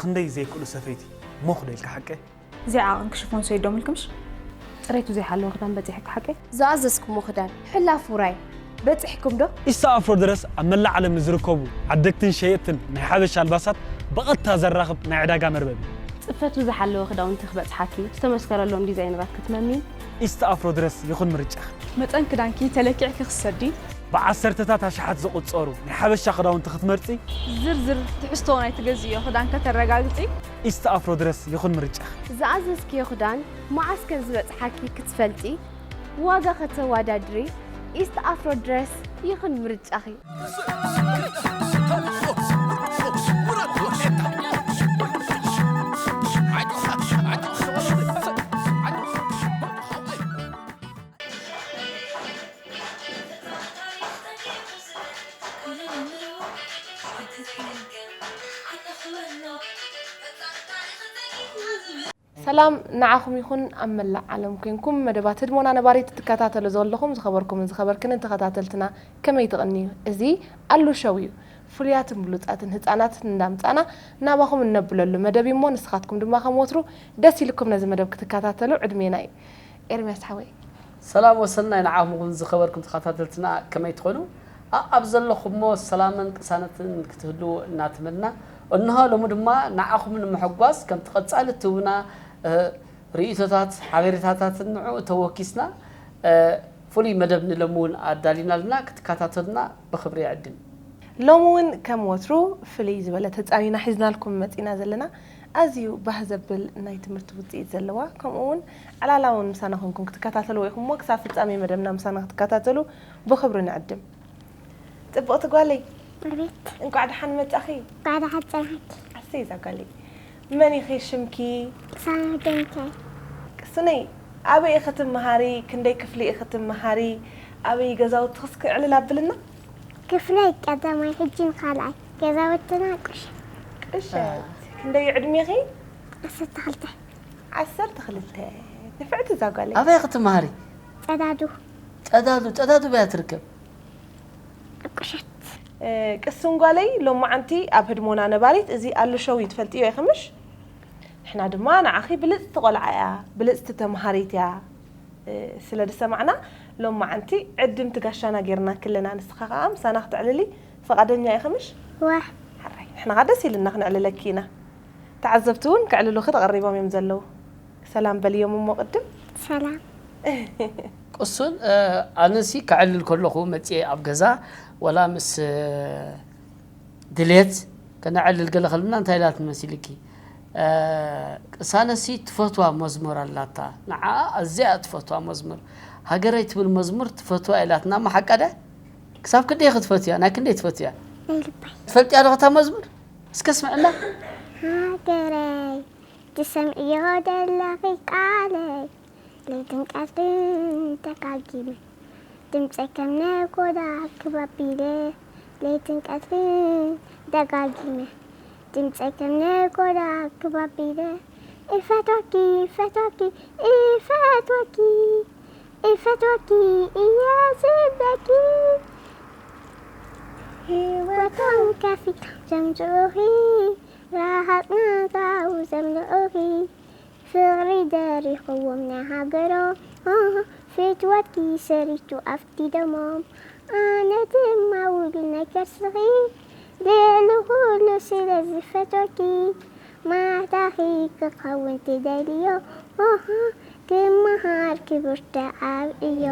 ክንደይ ዘይክእሉ ሰፈይቲ ሞኽ ዶ ኢልካ ሓቀ? ዘይዓቐንኪ ሽፎን ሰይዶምልክምሽ? ጽሬቱ ዘይሓለወ ክዳን በጺሕኪ ሓቀ? ዝኣዘዝኩሞ ክዳን ሕላፍ ውራይ በጺሕኩም ዶ? ኢስታ ኣፍሮ ድረስ ኣብ መላእ ዓለም ንዝርከቡ ዓደግትን ሸየጥትን ናይ ሓበሻ ኣልባሳት ብቐጥታ ዘራኽብ ናይ ዕዳጋ መርበብ እዩ። ጽፈቱ ዝሓለወ ክዳውንቲ ክበጽሓኪ፣ ዝተመስከረሎም ዲዛይነራት ክትመምዪ። ኢስታ ኣፍሮ ድረስ ይኹን ምርጫኺ። መጠን ክዳንኪ ተለኪዕኪ ክትሰዲ። ብዓሰርተታት ኣሽሓት ዝቑጸሩ ናይ ሓበሻ ክዳውንቲ ክትመርጺ። ዝርዝር ትሕዝቶ ናይ ትገዝእዮ ክዳን ከተረጋግጺ። ኢስታ ኣፍሮ ድረስ ይኹን ምርጫኺ። ዝኣዘዝክዮ ክዳን መዓስ ከም ዝበጽሓኪ ክትፈልጢ፣ ዋጋ ከተወዳድሪ፣ ኢስት ኣፍሮ ድረስ ይኹን ምርጫኺ። ሰላም ንዓኹም ይኹን ኣብ መላእ ዓለም ኮንኩም መደባት ህድሞና ነባሪት ትከታተሉ ዘለኹም ዝኸበርኩምን ዝኸበርክንን ተኸታተልትና ከመይ ትቕንዩ? እዚ ኣሉ ሸው እዩ። ፍሉያትን ብሉጻትን ህጻናት እንዳምጻና ናባኹም እነብለሉ መደብ እሞ ንስኻትኩም ድማ ከም ወትሩ ደስ ኢልኩም ነዚ መደብ ክትከታተሉ ዕድሜና እዩ። ኤርሚያስ ሓወይ። ሰላም ወሰናይ ንዓኹም ዝኸበርኩም ተኸታተልትና ከመይ ትኾኑ? ኣብ ዘለኹሞ ሰላምን ቅሳነትን ክትህልዉ እናተመና እንሆ ሎሚ ድማ ንዓኹም ንምሕጓስ ከምቲ ቀጻሊ ትህቡና እ፣ ርእይቶታት ሓበሬታታትን ንዕኡ ተወኪስና እ፣ ፍሉይ መደብ ንሎሚ እውን ኣዳሊና ኣለና ክትከታተሉና ብኽብሪ ይዕድም። ሎሚ እውን ከም ወትሩ ፍልይ ዝበለ ተጻኒና ሒዝናልኩም መጺና ዘለና ኣዝዩ ባህ ዘብል ናይ ትምህርቲ ውጽኢት ዘለዋ ከምኡ እውን ዕላላውን ምሳና ኮንኩም ክትከታተልዎ ኢኹም እሞ ክሳብ ፍጻሜ መደብና ምሳና ክትከታተሉ ብኽብሪ ንዕድም። ጽብቕቲ ጓለይ ኣቤት እንቋዕ ደሓን መጻኺ። እንቋዕ ደሓን ጸናሕኪ። ኣሰይ እዛ ጓለይ መን ኢኺ ሽምኪ? ቅሳና ደንከ ቅሱነይ ኣበይ ኢኺ ትመሃሪ? ክንደይ ክፍሊ ኢኺ ትመሃሪ? ኣበይ ገዛውትኽስ ክዕልል ኣብልና? ክፍለይ ቀዳማይ ሕጂ ንኻልኣይ ገዛውትና ቁሸት ቅሸት ክንደይ ዕድሜኺ? ዓሰርተ ክልተ ዓሰርተ ክልተ ንፍዕቲ እዛ ጓለይ ኣበይ ክትመሃሪ? ጸዳዱ ጸዳዱ ጸዳዱ በያ ትርከብ? ኣብ ቁሸት ቅሱን ጓለይ ሎማዓንቲ ኣብ ህድሞና ነባሪት እዚ ኣሉ ሸው እዩ ትፈልጥዮ ኢኽምሽ ንሕና ድማ ንዓኺ ብልፅቲ ቆልዓ እያ ብልፅቲ ተምሃሪት እያ ስለ ዝሰማዕና ሎማዓንቲ ዕድምቲ ጋሻና ጌርና ክለና ንስኻ ከዓ ምሳና ክትዕልሊ ፈቓደኛ ኢኽምሽ ዋ ሕራይ ንሕና ከዓ ደስ ኢልና ክነዕልለኪ ኢና ተዓዘብቲ እውን ክዕልሉኺ ተቐሪቦም እዮም ዘለዉ ሰላም በልዮም እሞ ቅድም ሰላም ቅሱን ኣነሲ ከዕልል ከለኹ መፅየ ኣብ ገዛ ወላ ምስ ድሌት ከነዕልል ገለ ከለና እንታይ ኢላት መሲልኪ ቅሳነሲ ትፈትዋ መዝሙር ኣላታ ንዓ ኣዝያ ትፈትዋ መዝሙር ሃገረይ ትብል መዝሙር ትፈትዋ ኢላትና መሓቀደ ክሳብ ክንደይ ክትፈትያ ናይ ክንደይ ትፈትያ ናይ ልባይ ትፈልጥያ ዶ ከታ መዝሙር እስከ ስምዕና ሃገረይ ትሰምዕዮ ዘለኺ ቃለይ ለይትን ቀትርን ደጋጊመ ድምፀይ ከም ነጎዳ ክባቢለ ለይትን ቀትርን ደጋጊመ ድምፀይ ከም ነጎዳ ክባቢለ እፈትወኪ እፈትወኪ እፈትወኪ እፈትወኪ እየ ዝብለኪ ህይወቶም ከፊሎም ዘምፅኡኺ ረሃፅና ጋው ዘምልኡኺ ፍቕሪ ደሪኽዎም ናይ ሃገሮም ፍትወትኪ ሰሪቱ ኣብቲ ደሞም ኣነ ድማ ውሉድ ናይ ከርስኺ ልዕሊ ኩሉ ስለ ዝፈትወኪ ማዕዳኺ ክኸውን ትደልዮ ክመሃር ክብርቲ ዓብዮ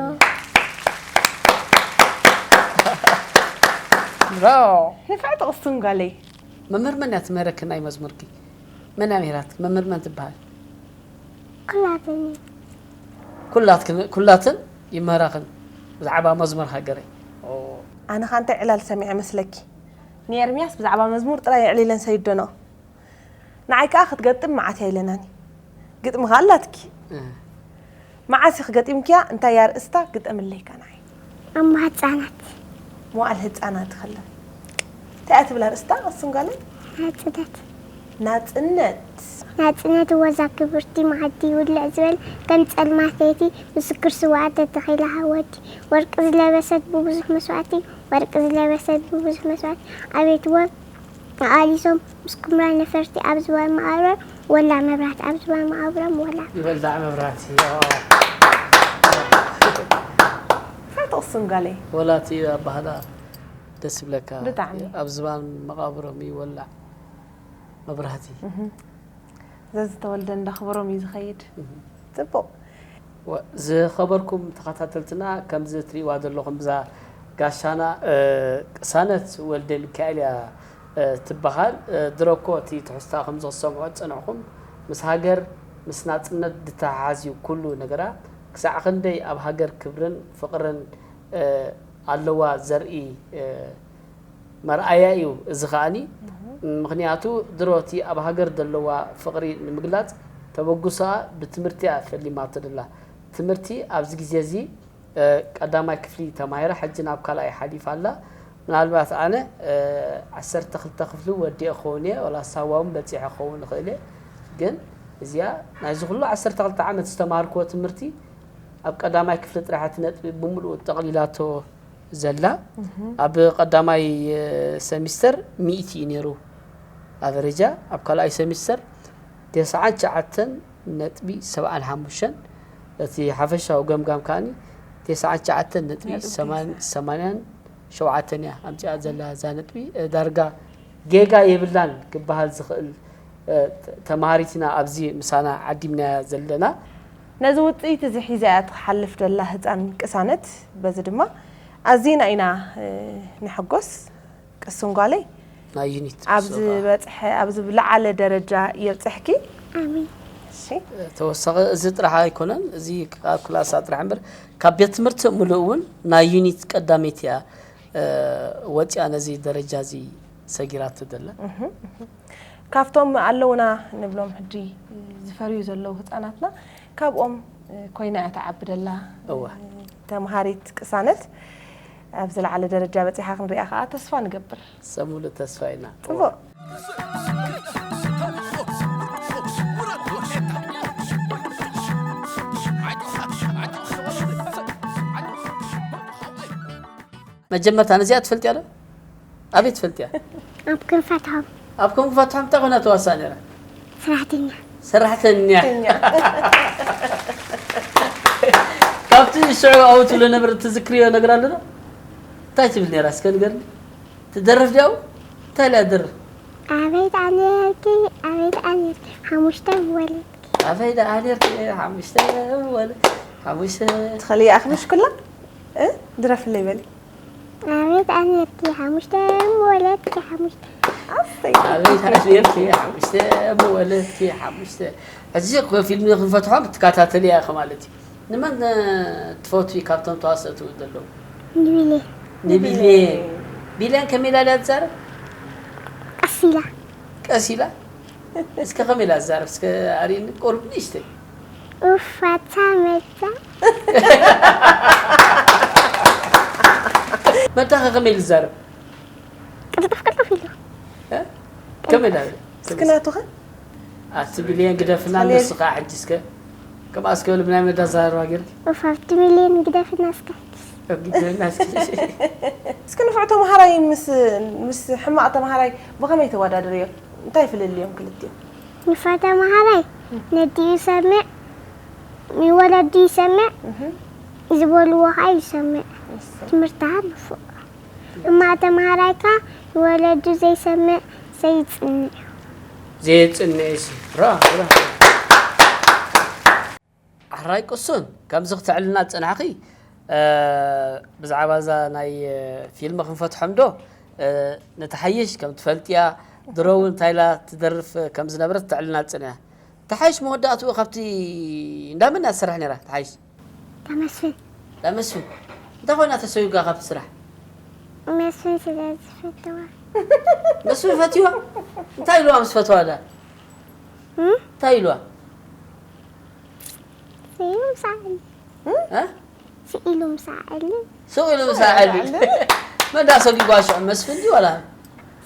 ንፍዕቲ ቅሱን ጓለይ መምህር መን እያ ትምህረኪ ናይ መዝሙርኪ መን እያ ምሂራትኪ መምህር መን ትበሃል ኩላትኒ ኩላትክን ኩላትን ይምህራኽን ብዛዕባ መዝሙር ሃገረይ ኣነ ኸ እንታይ ዕላል ሰሚዐ መስለኪ ንኤርምያስ ብዛዕባ መዝሙር ጥራይ የዕሊለን ሰይደኖ ንዓይ ከዓ ክትገጥም መዓት እያ ኢለናኒ ግጥሚ ኸዓ ኣላትኪ መዓስ ኢኺ ገጢምክያ እንታይ እያ ኣርእስታ ግጠምለይ ከ ንዓይ እሞ ህፃናት መዋዕል ህፃናት ከላ እንታይ እያ ትብል ኣርእስታ ቅሱን ጓለይ ናፅነት ናፅነት ናፅነት ወዛ ክብርቲ መዓልቲ ይውልዕ ዝበል ከም ፀልማት ለይቲ ምስክር ስውኣት ተተኺላ ሃወቲ ወርቂ ዝለበሰት ብብዙሕ መስዋእቲ ወርቂ ዝለበሰት ብብዙሕ መስዋእቲ ኣቤት ወ ኣሊሶም ምስ ኩምራ ነፈርቲ ኣብ ዝባን መቓብሮም ወላ መብራት ኣብ ዝባን መቓብሮም ወላ። ይወላዕ መብራት። እንታይ ትቕስን ጓለይ? ወላቲ ኣባህላ ደስ ይብለካ። ብጣዕሚ። ኣብ ዝባን መቓብሮም ይወላዕ መብራህቲ። ዘዝተወልደ እንዳኽብሮም እዩ ዝኸይድ። ጽቡቕ። ዝኸበርኩም ተኸታተልትና፣ ከምዚ ትሪእዋ ዘለኹም ብዛ ጋሻና ቅሳነት ወልደ ሚካኤል እያ ትበሃል። ድሮ እኮ እቲ ትሕዝታ ከምዚ ክሰምዖ ዝጸንዕኹም ምስ ሃገር ምስ ናጽነት ዝተሓሓዝ እዩ ኩሉ ነገራ። ክሳዕ ክንደይ ኣብ ሃገር ክብርን ፍቕርን ኣለዋ ዘርኢ መርኣያ እዩ። እዚ ከኣኒ ምኽንያቱ ድሮ እቲ ኣብ ሃገር ዘለዋ ፍቕሪ ንምግላጽ ተበግሶኣ ብትምህርቲ እያ ፈሊማቶ ዘላ። ትምህርቲ ኣብዚ ግዜ እዚ ቀዳማይ ክፍሊ ተማሂራ ሕጂ ናብ ካልኣይ ሓሊፋ ኣላ። ምናልባት ኣነ ዓሰርተ ክልተ ክፍሊ ወዲኤ ክኸውን እየ፣ ዋላ ሳዋ እውን በጺሐ ክኸውን እኽእል እየ። ግን እዚኣ ናይዚ ኩሉ ዓሰርተ ክልተ ዓመት ዝተማሃርክዎ ትምህርቲ ኣብ ቀዳማይ ክፍሊ ጥራሕ እቲ ነጥቢ ብምሉኡ ጠቕሊላቶ ዘላ። ኣብ ቀዳማይ ሰሚስተር ሚእቲ እዩ ነይሩ ኣቨሬጃ፣ ኣብ ካልኣይ ሰሚስተር ተስዓን ትሽዓተን ነጥቢ ሰብዓን ሓሙሽተን፣ እቲ ሓፈሻዊ ገምጋም ከኣኒ ተስዓን ትሽዓተን ነጥቢ ሰማንያን ሸውዓተን እያ ኣምፂኣ ዘላ እዛ ነጥቢ። ዳርጋ ጌጋ የብላን ክበሃል ዝኽእል ተምሃሪት ኢና ኣብዚ ምሳና ዓዲምናያ ዘለና። ነዚ ውፅኢት እዚ ሒዛ እያ ትሓልፍ ዘላ ህፃን ቅሳነት። በዚ ድማ ኣዚና ኢና ንሕጎስ። ቅስን ጓለይ ናይ ዩኒት ኣብ ዝበፅሐ ኣብ ዝለዓለ ደረጃ የብፅሕኪ። ኣሜን። እሺ ተወሳኺ እዚ ጥራሕ ኣይኮነን፣ እዚ ኣብ ክላሳ ጥራሕ እምበር ካብ ቤት ትምህርቲ ምሉእ እውን ናይ ዩኒት ቀዳመይቲ እያ ወፂኣ ነዚ ደረጃ እዚ ሰጊራቶ ዘላ። ካብቶም ኣለውና ንብሎም ሕጂ ዝፈርዩ ዘለዉ ህፃናትና ካብኦም ኮይና እያ ትዓቢ ደላ እወ። ተምሃሪት ቅሳነት። ኣብ ዝለዓለ ደረጃ በፂሓ ክንሪኣ ከዓ ተስፋ ንገብር። ሰሙሉ ተስፋ ኢና። ፅቡቅ። መጀመርታ ነዚኣ ትፈልጥያ ዶ? ኣበይ ትፈልጥያ? ኣብ ክንፈትሖም ኣብ ኮንግፋትሖም እንታይ ኮይና ተዋሳእ ነይራ? ሰራሕተኛ ሰራሕተኛ። ካብቲ ሽዑ ኣብኡ ትብሎ ነበር ትዝክርዮ ነገር ኣሎ ዶ? እንታይ ትብል ነይራ እስከ ንገርኒ? ትደርፍ ድያው? እንታይ ኢላ ትደርፍ? ኣበይ ደኣ ነርኪ ኣበይ ደኣ ነርኪ ሓሙሽተ ወለድኪ ኣበይ ደኣ ነርኪ ሓሙሽተ ወለ ሓሙሽተ ትኸሊ ኣኽምሽ ኩላ እ? ድረፍለይ በሊ። ኣበይ ደኣ ነርኪ ሓሙሽተ ወለድኪ ሓሙሽተ ኣስተይ ኣበይ ደኣ ነርኪ ሓሙሽተ ወለድኪ ሓሙሽተ። ሕዚ እኮ ፊልም ክንፈትሖም ትከታተልያ ኢኻ ማለት እዩ። ንመን ትፈትዊ ካብቶም ተዋሰእቲ ዘለዉ? ንቢሌን ንቢሌን። ቢሌን ከመይ ኢላ ድያ ትዛረብ? ቀስ ኢላ ቀስ ኢላ? እስከ ከመይ ኢላ ትዛረብ? እስከ ኣርእኒ ቁሩብ ንእሽተይ። ኡፍ ኣታ መታ መታኸ ከመይ ኢሉ ዝዛረብ? ቅልጥፍ ቅልጥፍ ኢሉ እ? ከመይ ኢላ? እስኪ ናቱኸ ኣቲ ቢሌን ግደፍና ቢሌን። ንስኻ ሕጂ እስከ ከምኣ እስከ ልብ ናይ መዳ ዛረባ ጌርኪ ኡፍ ኣብቲ ቢሌን ግደፍና እስከ ኣብ ግደፍና እስኪ እስኪ ንፉዕ ተምሃራይ ምስ ምስ ሕማቕ ተምሃራይ ብኸመይ ተወዳድርዮ? እንታይ ፍልልዮም ክልቲኦም? ንፉዕ ተምሃራይ ነዲኡ ይሰምዕ ንወለዱ ይሰምዕ እህም፣ ዝበልዎ ከዓ ይሰምዕ እሰይ። ትምህርትኻ ንፉዕ ሕማቕ ተምሃራይ ከዓ ንወለዱ ዘይሰምዕ ዘይፅንዕ ዘየፅንዕ ሲ ብራቮ ብራቮ። ኣሕራይ ቅሱን ከምዚ ክተዕልና ዝፀናሕኺ ብዛዕባ እዛ ናይ ፊልም ክንፈትሖም ዶ ነቲ ሓይሽ ከም ትፈልጥያ ድሮ እውን እንታይ ኢላ ትደርፍ ከም ዝነበረት ተዕልና ዝፀንያ። ተሓይሽ መወዳእትኡ ካብቲ እንዳመን እያ ትሰርሕ ነይራ? ተሓይሽ ተመስፍን ዳመስፍን እንታይ ኮይና ተሰዊጋ ካብቲ ስራሕ? መስፍን ስለ ዝፈተዋ መስፍን ፈትዋ እንታይ ኢልዋ ምስ ፈትዋ ዳ እም? እንታይ ኢልዋ? ስኢሉ ምሳዕሊ እ? ስኢሉ ምሳዕሊ ሱቕ ኢሉ ምሳዕሊ መዳ ሰጊጓ ሽዑ መስፍን ድዩ ዋላ?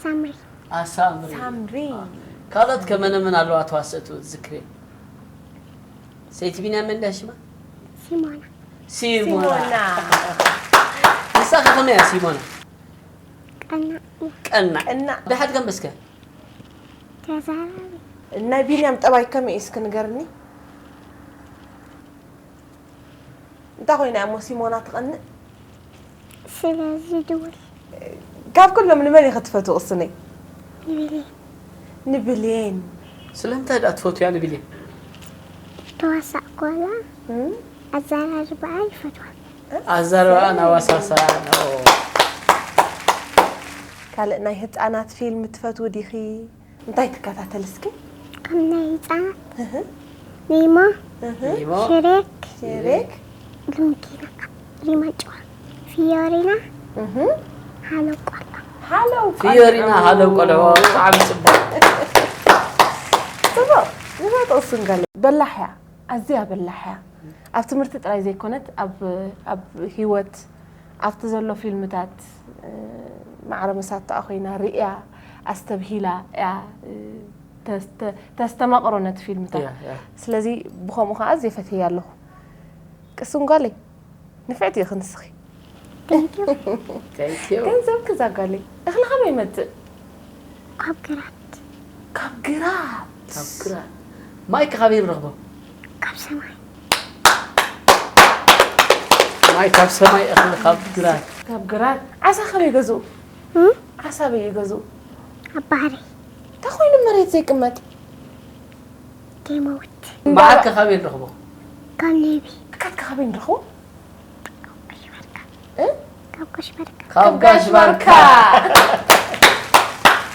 ሳምሪ ኣሳምሪ ሳምሪ ካልኦት ከመነመን ኣለዋ ተዋሰእቱ ዝክሬ ሰይቲ ቢንያም እንዳ ሽማ ሲሞና ሲሞና ሲሞና ንሳ ከመይ እያ ሲሞና? ቀናእ እየ። ቀናእ። ቀናእ። ደሓት ከንበስከ? ተዛራቢ። ናይ ቢንያም ጠባይ ከመይ እዩ እስኪ ንገርኒ? እንታይ ኮይና እሞ ሲሞና ትቐንእ? ስለዚ ድውል ካብ ኩሎም ንመን ኢኺ ትፈትው ቅስነይ? ንብሌን። ንብሌን። ስለምንታይ ደኣ ትፈትውያ ንብሌን? ተዋሳእ ኮላ እም? ኣዘራርባኣ ይፈትዋ። ኣዘራርባኣን ኣዋሳስኣን። ካልእ ናይ ህፃናት ፊልም ትፈትዊ ዲኺ? እንታይ ትከታተል እስኪ? ከም ናይ ህፃናት ኒሞ፣ ኒሞ፣ ሽሬክ፣ ሸሬክ፣ ሉንኪና፣ ሪማጭዋ፣ ፊዮሪና፣ እህ፣ ሃሎ ቆላ። ሃሎ ፊዮሪና፣ ሃሎ ቆልዑ። ብጣዕሚ ጽቡቅ። ጽቡቅ። ንፈትዎ እሱን ገለ በላሕ እያ፣ ኣዝያ በላሕ እያ። ኣብ ትምህርቲ ጥራይ ዘይኮነት ኣብ ኣብ ህይወት ኣብቲ ዘሎ ፊልምታት እ፣ ማዕረ መሳትኣ ኮይና ርእያ ኣስተብሂላ እያ እ፣ ተስተ- ተስተማቕሮ ነቲ ፊልምታት። እያ፣ እያ። ስለዚ ብኸምኡ ከዓ ኣዝየ ፈትየያ ኣለኹ። ቅሱን ጓለይ ንፍዕቲ ኢኺ ንስኺ። Thank you። ገንዘብ ክዛ ጓለይ እኽሊ ከመይ ይመፅእ? ካብ ግራት ካብ ግራት። ካብ ግራት። ማይ ከ ካበይ ንረኽቦ? ካብ ሰማይ ማይ ካብ ሰማይ፣ እኽሊ ካብ ግራት። ካብ ግራት። ዓሳ ከመይ ገዝኡ? እም? ዓሳ በይ ይገዝኡ? ኣብ ባህሪ እንታይ ኮይኑ መሬት ዘይቅመጥ? ከይመውት በዓል ከ ካበይ ንረኽቦ? ካብ ነቢ ኣካል ከበይ ንረኽቦ? ሽበርካ እ? ካብ ኮሽበርካ ካብ ጋሽ ባርካ።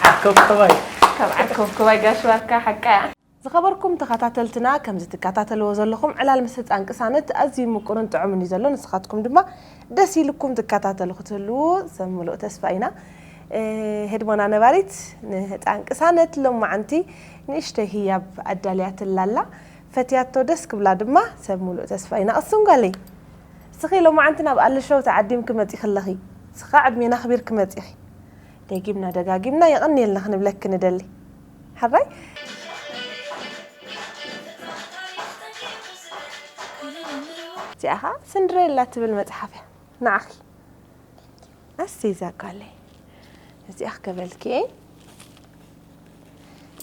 ዓርከብከባይ። ካብ ዓርከብከባይ ጋሽ ባርካ ሓቃ እያ። ዝኸበርኩም ተኸታተልትና፣ ከምዚ ትከታተልዎ ዘለኹም ዕላል ምስ ህፃን ቅሳነት ኣዝዩ ምቁርን ጥዑምን እዩ ዘሎ። ንስኻትኩም ድማ ደስ ኢልኩም ትከታተሉ ክትህልዉ ሰብ ምሉእ ተስፋ ኢና። እ፣ ሄድሞና ነባሪት ንህፃን ቅሳነት ሎማዓንቲ ንእሽተይ ህያብ ኣዳልያትላ ኣላ። ፈትያቶ ደስ ክብላ ድማ ሰብ ምሉእ ተስፋ ኢና። ቅሱን ጓለይ፣ እስኺ ሎማዓንቲ ናብ ኣለሸው ተዓዲምኪ መፂኺ ኣለኺ። እስኻ ዕድሜና ኣኽቢርኪ መፂኺ። ደጊምና ደጋጊምና የቐንየልና ክንብለኪ ንደሊ። ሕራይ? እዚኣ ኸዓ ስንድሬላ ትብል መፅሓፍ እያ። ንዓኺ። ኣስቲ እዛ ጓለይ። እዚኣ ክገበልኪ።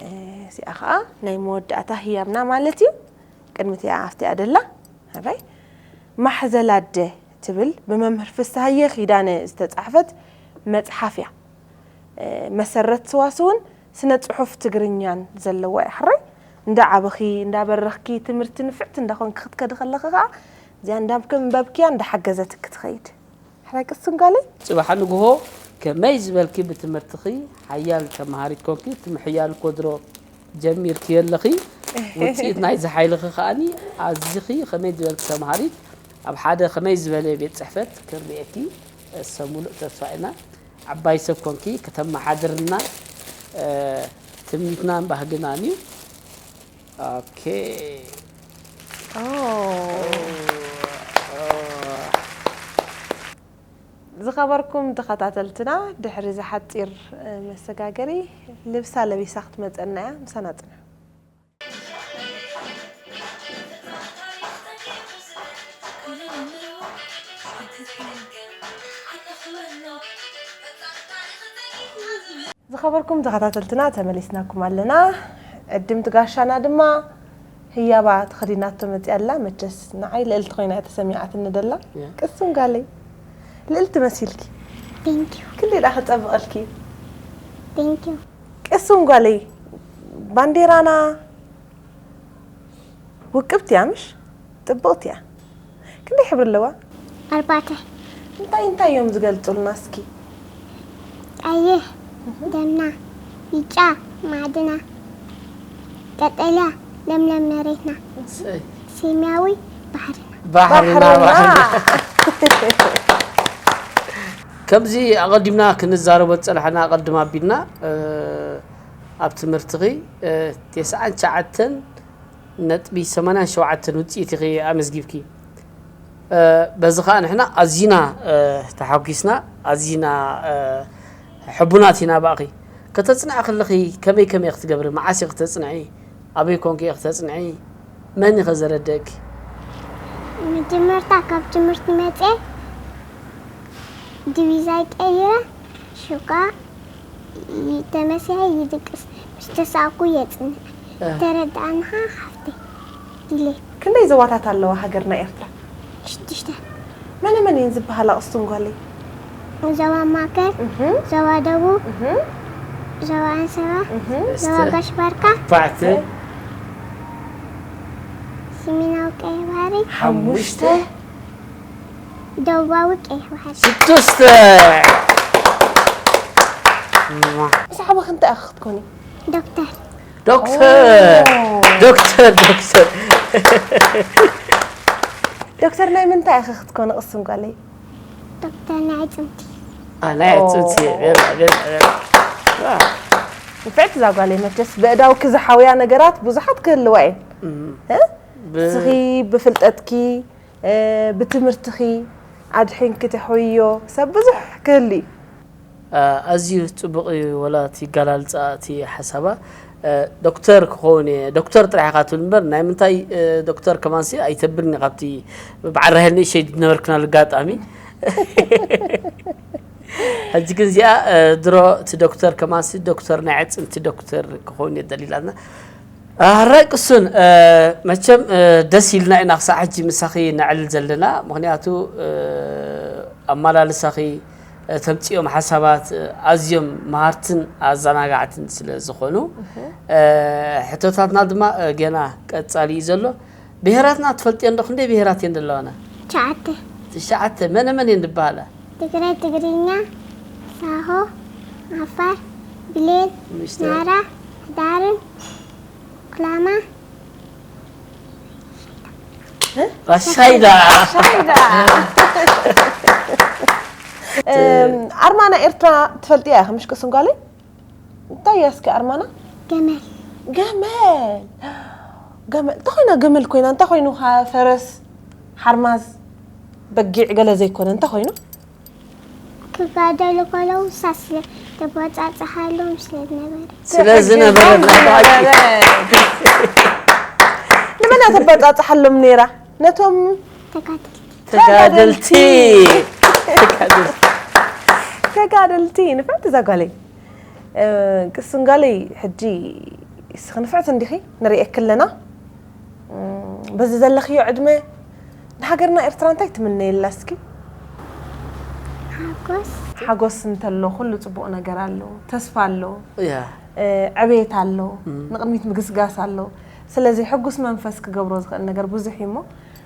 እ፣ እዚኣ ኸዓ ናይ መወዳእታ ህያብና ማለት እዩ። ቅድሚ እቲኣ ኣብቲኣ ደላ። ሕራይ? ማሕዘል ኣደ ትብል ብመምህር ፍስሃየ ኪዳነ ዝተፃሕፈት መፅሓፍ እያ። እ፣ መሰረት ሰዋስውን ስነ ፅሑፍ ትግርኛን ዘለዋ እያ። ሕራይ? እንዳዓበኺ፣ እንዳበረኽኪ፣ ትምህርቲ ንፍዕቲ እንዳኾንኪ ክትከዲ ከለኺ ኸዓ እዚኣ እንዳንበብክያ እንዳሓገዘትኪ ትኸይድ። ሕራይ ቅሱን ጓለይ? ጽባሕ ንግሆ ከመይ ዝበልኪ ብትምህርትኺ ሓያል ተመሃሪት ኮንኪ፣ እቲ ምሕያል እኮ ድሮ ጀሚርክዮ ኣለኺ። ውጽኢት ናይዚ ሓይልኺ ከኣኒ ኣዚኺ ከመይ ዝበልኪ ተመሃሪት፣ ኣብ ሓደ ከመይ ዝበለ ቤት ጽሕፈት ክንርእየኪ ሰብ ሙሉእ ተስፋ ኢና። ዓባይ ሰብ ኮንኪ ከተመሓድርና፣ እ፣ ትምኒትናን ባህግናን እዩ። ኦኬ። ኦ። ዝኸበርኩም ተኸታተልትና፣ ድሕሪ እዚ ሓጺር፣ እ፣ መሰጋገሪ ልብሳ ለቢሳ ክትመጸና እያ። ምሳና ጽንሑ። ዝኸበርኩም ተኸታተልትና፣ ተመሊስናኩም ኣለና። ዕድምቲ ጋሻና ድማ ህያባ ተኸዲናቶ መፂኣ ኣላ። መቸስ ንዓይ ልእልቲ ኮይና እያ ተሰሚዓትኒ ደላ። ያ። ቅሱን ጓለይ፣ ልእልቲ መሲልኪ። Thank you። ክንደይ ደኣ ክፀብቐልኪ። Thank you። ቅሱን ጓለይ፣ ባንዴራና ውቅብቲ እያ ምሽ? ጥብቕቲ እያ። ክንደይ ሕብሪ ኣለዋ? ኣርባዕተ። እንታይ እንታይ እዮም ዝገልጹልና እስኪ? ቀይሕ ደምና፣ ብጫ ማዕድና፣ ቀጠልያ ለምለም መሬትና፣ እሰይ። ሰማያዊ ባሕርና። ባሕርና፣ ባሕርና። ባሕርና። ከምዚ ኣቐዲምና ክንዛረቦ ዝጸናሕና፣ ኣቐድም ኣቢልና፣ እ፣ ኣብ ትምህርትኺ፣ እ፣ ተስዓን ትሽዓተን ነጥቢ ሰማንያን ሸውዓተን ውጽኢት ኢኺ ኣመዝጊብኪ። እ፣ በዚ ኸኣ ንሕና ኣዚና፣ እ፣ ተሓጒስና፣ ኣዚና፣ እ፣ ሕቡናት ኢና ብኣኺ። ከተጽንዒ ከለኺ ከመይ ከመይ ክትገብሪ? መዓስ ኢኺ ተጽንዒ? ኣበይ ኮንኪ ኢኺ ተጽንዒ? መን ኢኸ ዘረደእኪ? መጀመርታ ካብ ትምህርቲ መፅየ ዲቪዛይ ቀይረ ሹቃ ተመሲሐ ይድቅስ፣ ምስ ተሳእኩ የጽንዕ። ተረድኣንኻ ሓፍተይ? ድሌት። ክንደይ ዞባታት ኣለዋ ሃገርና ኤርትራ? ሽዱሽተ። መነ መን እየን ዝበሃላ ቅስትን ጓለይ? ዞባ ማእከል፣ ዞባ ደቡብ፣ ዞባ ኣንሰባ፣ ዞባ ጋሽ ባርካ፣ ኣርባዕተ። ሰሜናዊ ቀይሕ ባሕሪ፣ ሓሙሽተ። ደቡባዊ ቀይሕ ባሕሪ። ሽዱሽተ። ምስ ዓበኺ እንታይ ኢኺ ክትኮኒ? ዶክተር። ዶክተር ዶክተር ዶክተር ዶክተር ናይ ምንታይ ኢኺ ክትኮኒ ቅስን ጓለይ? ዶክተር ናይ ኣዕጽምቲ። ኣ፣ ናይ ኣዕጽምቲ። ቤላ፣ ቤላ፣ ቤላ። ዋ። ንፍዕቲ እዛ ጓለይ መቸስ ብእዳውኪ ዝሓውያ ነገራት ብዙሓት ክህልዋ እየን። እ? ብ- እስኺ ብፍልጠትኪ፣ እ፣ ብትምህርትኺ ኣድሒንኪ ትሕውዮ ሰብ ብዙሕ ክህሉ እዩ። ኣዝዩ ጽቡቕ እዩ። ወላ እቲ ኣገላልጻ እቲ ሓሳባ ዶክተር ክኸውን እየ፣ ዶክተር ጥራሕ ኢኻ ትብል እምበር ናይ ምንታይ ዶክተር ከማንሲ ኣይተብልን እየ። ካብቲ በዓል ራሄል ንእሸይ ዝነበርክናሉ ኣጋጣሚ። ሕጂ ግን እዚኣ ድሮ እቲ ዶክተር ከማንሲ ዶክተር ናይ ኣዕጽምቲ ዶክተር ክኸውን እየ ደሊላትና። ኣረ ቅሱን መቸም ደስ ኢልና ኢና ክሳዕ ሕጂ ምሳኺ ነዕልል ዘለና። ምኽንያቱ ኣመላልሳኺ፣ ተምፅኦም ሓሳባት ኣዝዮም መሃርትን ኣዘናጋዕትን ስለ ዝኾኑ ሕቶታትና ድማ ገና ቀፃሊ እዩ ዘሎ። ብሄራትና ትፈልጥዮ እንዶ ክንደይ ብሄራት እየን ዘለዋና? ትሽዓተ። ትሽዓተ መነ መን እየን ዝበሃላ? ትግራይ ትግርኛ፣ ሳሆ፣ ዓፋር፣ ብሌን፣ ናራ፣ ሕዳርን፣ ኩላማ። ራሻይዳ። ኣርማ ናይ ኤርትራ ትፈልጥያ ኢኺ ምሽ ቅስን ጓለይ? እንታይ እያ እስኪ ኣርማና? ገመል። ገመል። ገመል እንታይ ኮይና? ገመል ኮይና እንታይ ኮይኑ? ፈረስ፣ ሓርማዝ፣ በጊዕ ገለ ዘይኮነ እንታይ ኮይኑ? ክጋደሉ ከለዉ እሳ ስለ ተቦጻጽሓሎም ስለ ዝነበረ። ስለ ዝነበረ። ንመን እያ ተበጻጽሓሎም ነይራ? ነቶም ተጋደልቲ። ተጋደልቲ። ተጋደልቲ። ንፍዕቲ እዛ ጓለይ። ቅስን ጓለይ፣ ሕጂ እስኺ ንፍዕቲ እንዲኺ ንርእየኪ ኣለና። በዚ ዘለኽዮ ዕድመ ንሃገርና ኤርትራ እንታይ ትምነየላ እስኪ? ሓጎስ። ሓጎስ እንተሎ ኩሉ ጽቡቕ ነገር ኣሎ፣ ተስፋ ኣሎ፣ እያ። ዕቤት ኣሎ፣ ንቕድሚት ምግስጋስ ኣሎ። ስለዚ ሕጉስ መንፈስ ክገብሮ ዝኽእል ነገር ብዙሕ እዩ እሞ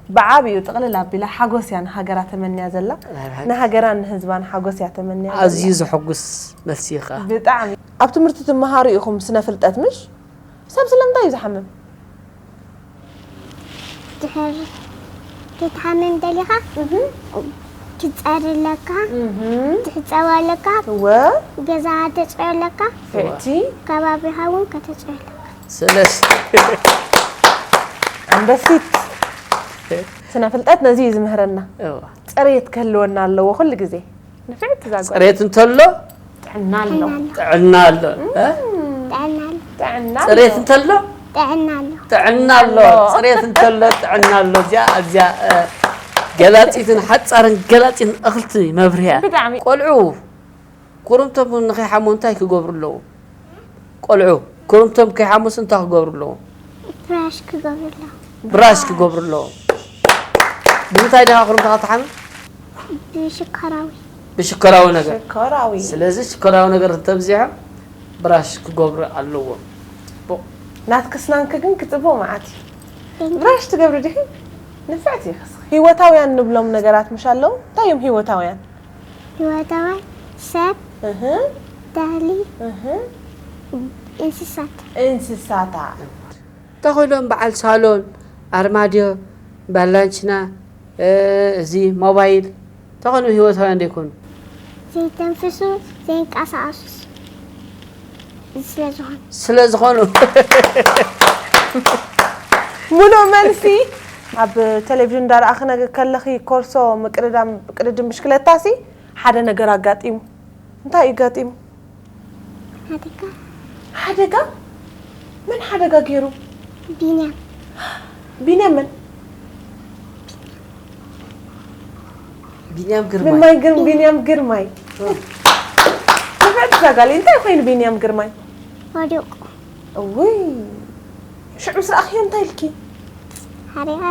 ብዓቢኡ ጥቕልል ኣቢላ ሓጎስ እያ ንሃገራ ተመንያ ዘላ። ናይ ብሓቂ። ንሃገራን ንህዝባን ሓጎስ እያ ተመንያ ዘላ። ኣዝዩ ዘሐጉስ መልሲ እዩ ኸኣ። ብጣዕሚ። ኣብ ትምህርቲ ትመሃሩ ኢኹም ስነ ፍልጠት ምሽ? ሰብ ስለምንታይ እዩ ዝሓምም? ድሕር ክትሓምም ደሊኻ ክትጸሪ ኣለካ፣ ክትሕጸብ ኣለካ፣ እወ። ገዛ ከተጽርዮ ኣለካ፣ ፍዕቲ። ከባቢኻ እውን ከተጽርዮ ኣለካ። ስለዚ ኣንበሲት። ስነ ፍልጠት ነዚ እዩ ዝምህረና። እዋ። ጽሬት ክህልወና ኣለዎ ኩሉ ግዜ። ንፍዕቲ እዛ ጓል። ጽሬት እንተሎ ጥዕና ኣሎ። ጥዕና ኣሎ። እ? ጥዕና ኣሎ። ጥዕና ኣሎ። ጽሬት እንተሎ ጥዕና ኣሎ። ጥዕና ኣሎ። ኣሎ። ጽሬት እንተሎ ጥዕና ኣሎ። እዚኣ፣ እዚኣ፣ እ፣ ገላጺትን ሓጻርን ገላጺትን እኽልቲ መብርህያ። ብጣዕሚ። ቆልዑ ኩርምቶም ንኸይሓሙ እንታይ ክገብሩ ኣለዎም? ቆልዑ ኩርምቶም ከይሓሙስ እንታይ ክገብሩ ኣለዎም? ብራሽ ክገብሩ ኣለዎም። ብራሽ ክገብሩ ኣለዎም። ብምንታይ ዲኻ ኩርምትኻ ትሓምም? ብሽኮራዊ። ብሽኮራዊ ነገር። ሽኮራዊ። ስለዚ ሽኮራዊ ነገር እንተብዚሖም ብራሽ ክገብሩ ኣለዎም። ጽቡቕ። ናትኪ ስናንኪ ግን ክጽብቕ መዓት እዩ። ብራሽ ትገብሪ ዲኺ? ንፍዕቲ ኢኺ። ህይወታውያን ንብሎም ነገራት ምሽ ኣለዉ? እንታይ እዮም ህይወታውያን? ህይወታውያን ሰብ፣ እህ፣ ተኽሊ፣ እህ። እንስሳት። እንስሳታት። ተኾይኖም በዓል ሳሎን፣ ኣርማድዮ፣ ባላንችና፣ እ፣ እዚ ሞባይል፣ ተኾይኖም ህይወታውያን ዘይኮኑ። ዘይተንፍሱ፣ ዘይንቀሳቐሱስ ስለ ዝኾኑ። ስለ ዝኾኑ። ሙሉእ መልሲ። ኣብ ቴሌቪዥን እንዳረኣኺ ነገ-፣ ከለኺ ኮርሶ ምቅድዳም ቅድድም ብሽክለታሲ ሓደ ነገር ኣጋጢሙ። እንታይ እዩ ኣጋጢሙ? ሓደጋ። ሓደጋ? መን ሓደጋ ገይሩ? ቢንያም። ቢንያም መን? ቢንያም ምን ግርማይ። ማይ ግርም-፣ ቢንያም ግርማይ። ጋሊ እንታይ ኮይኑ ቢንያም ግርማይ? ወዲቑ እውይ ሽዑ ምስ ረኣኽዮ እንታይ ኢልኪ? ሓሪቐ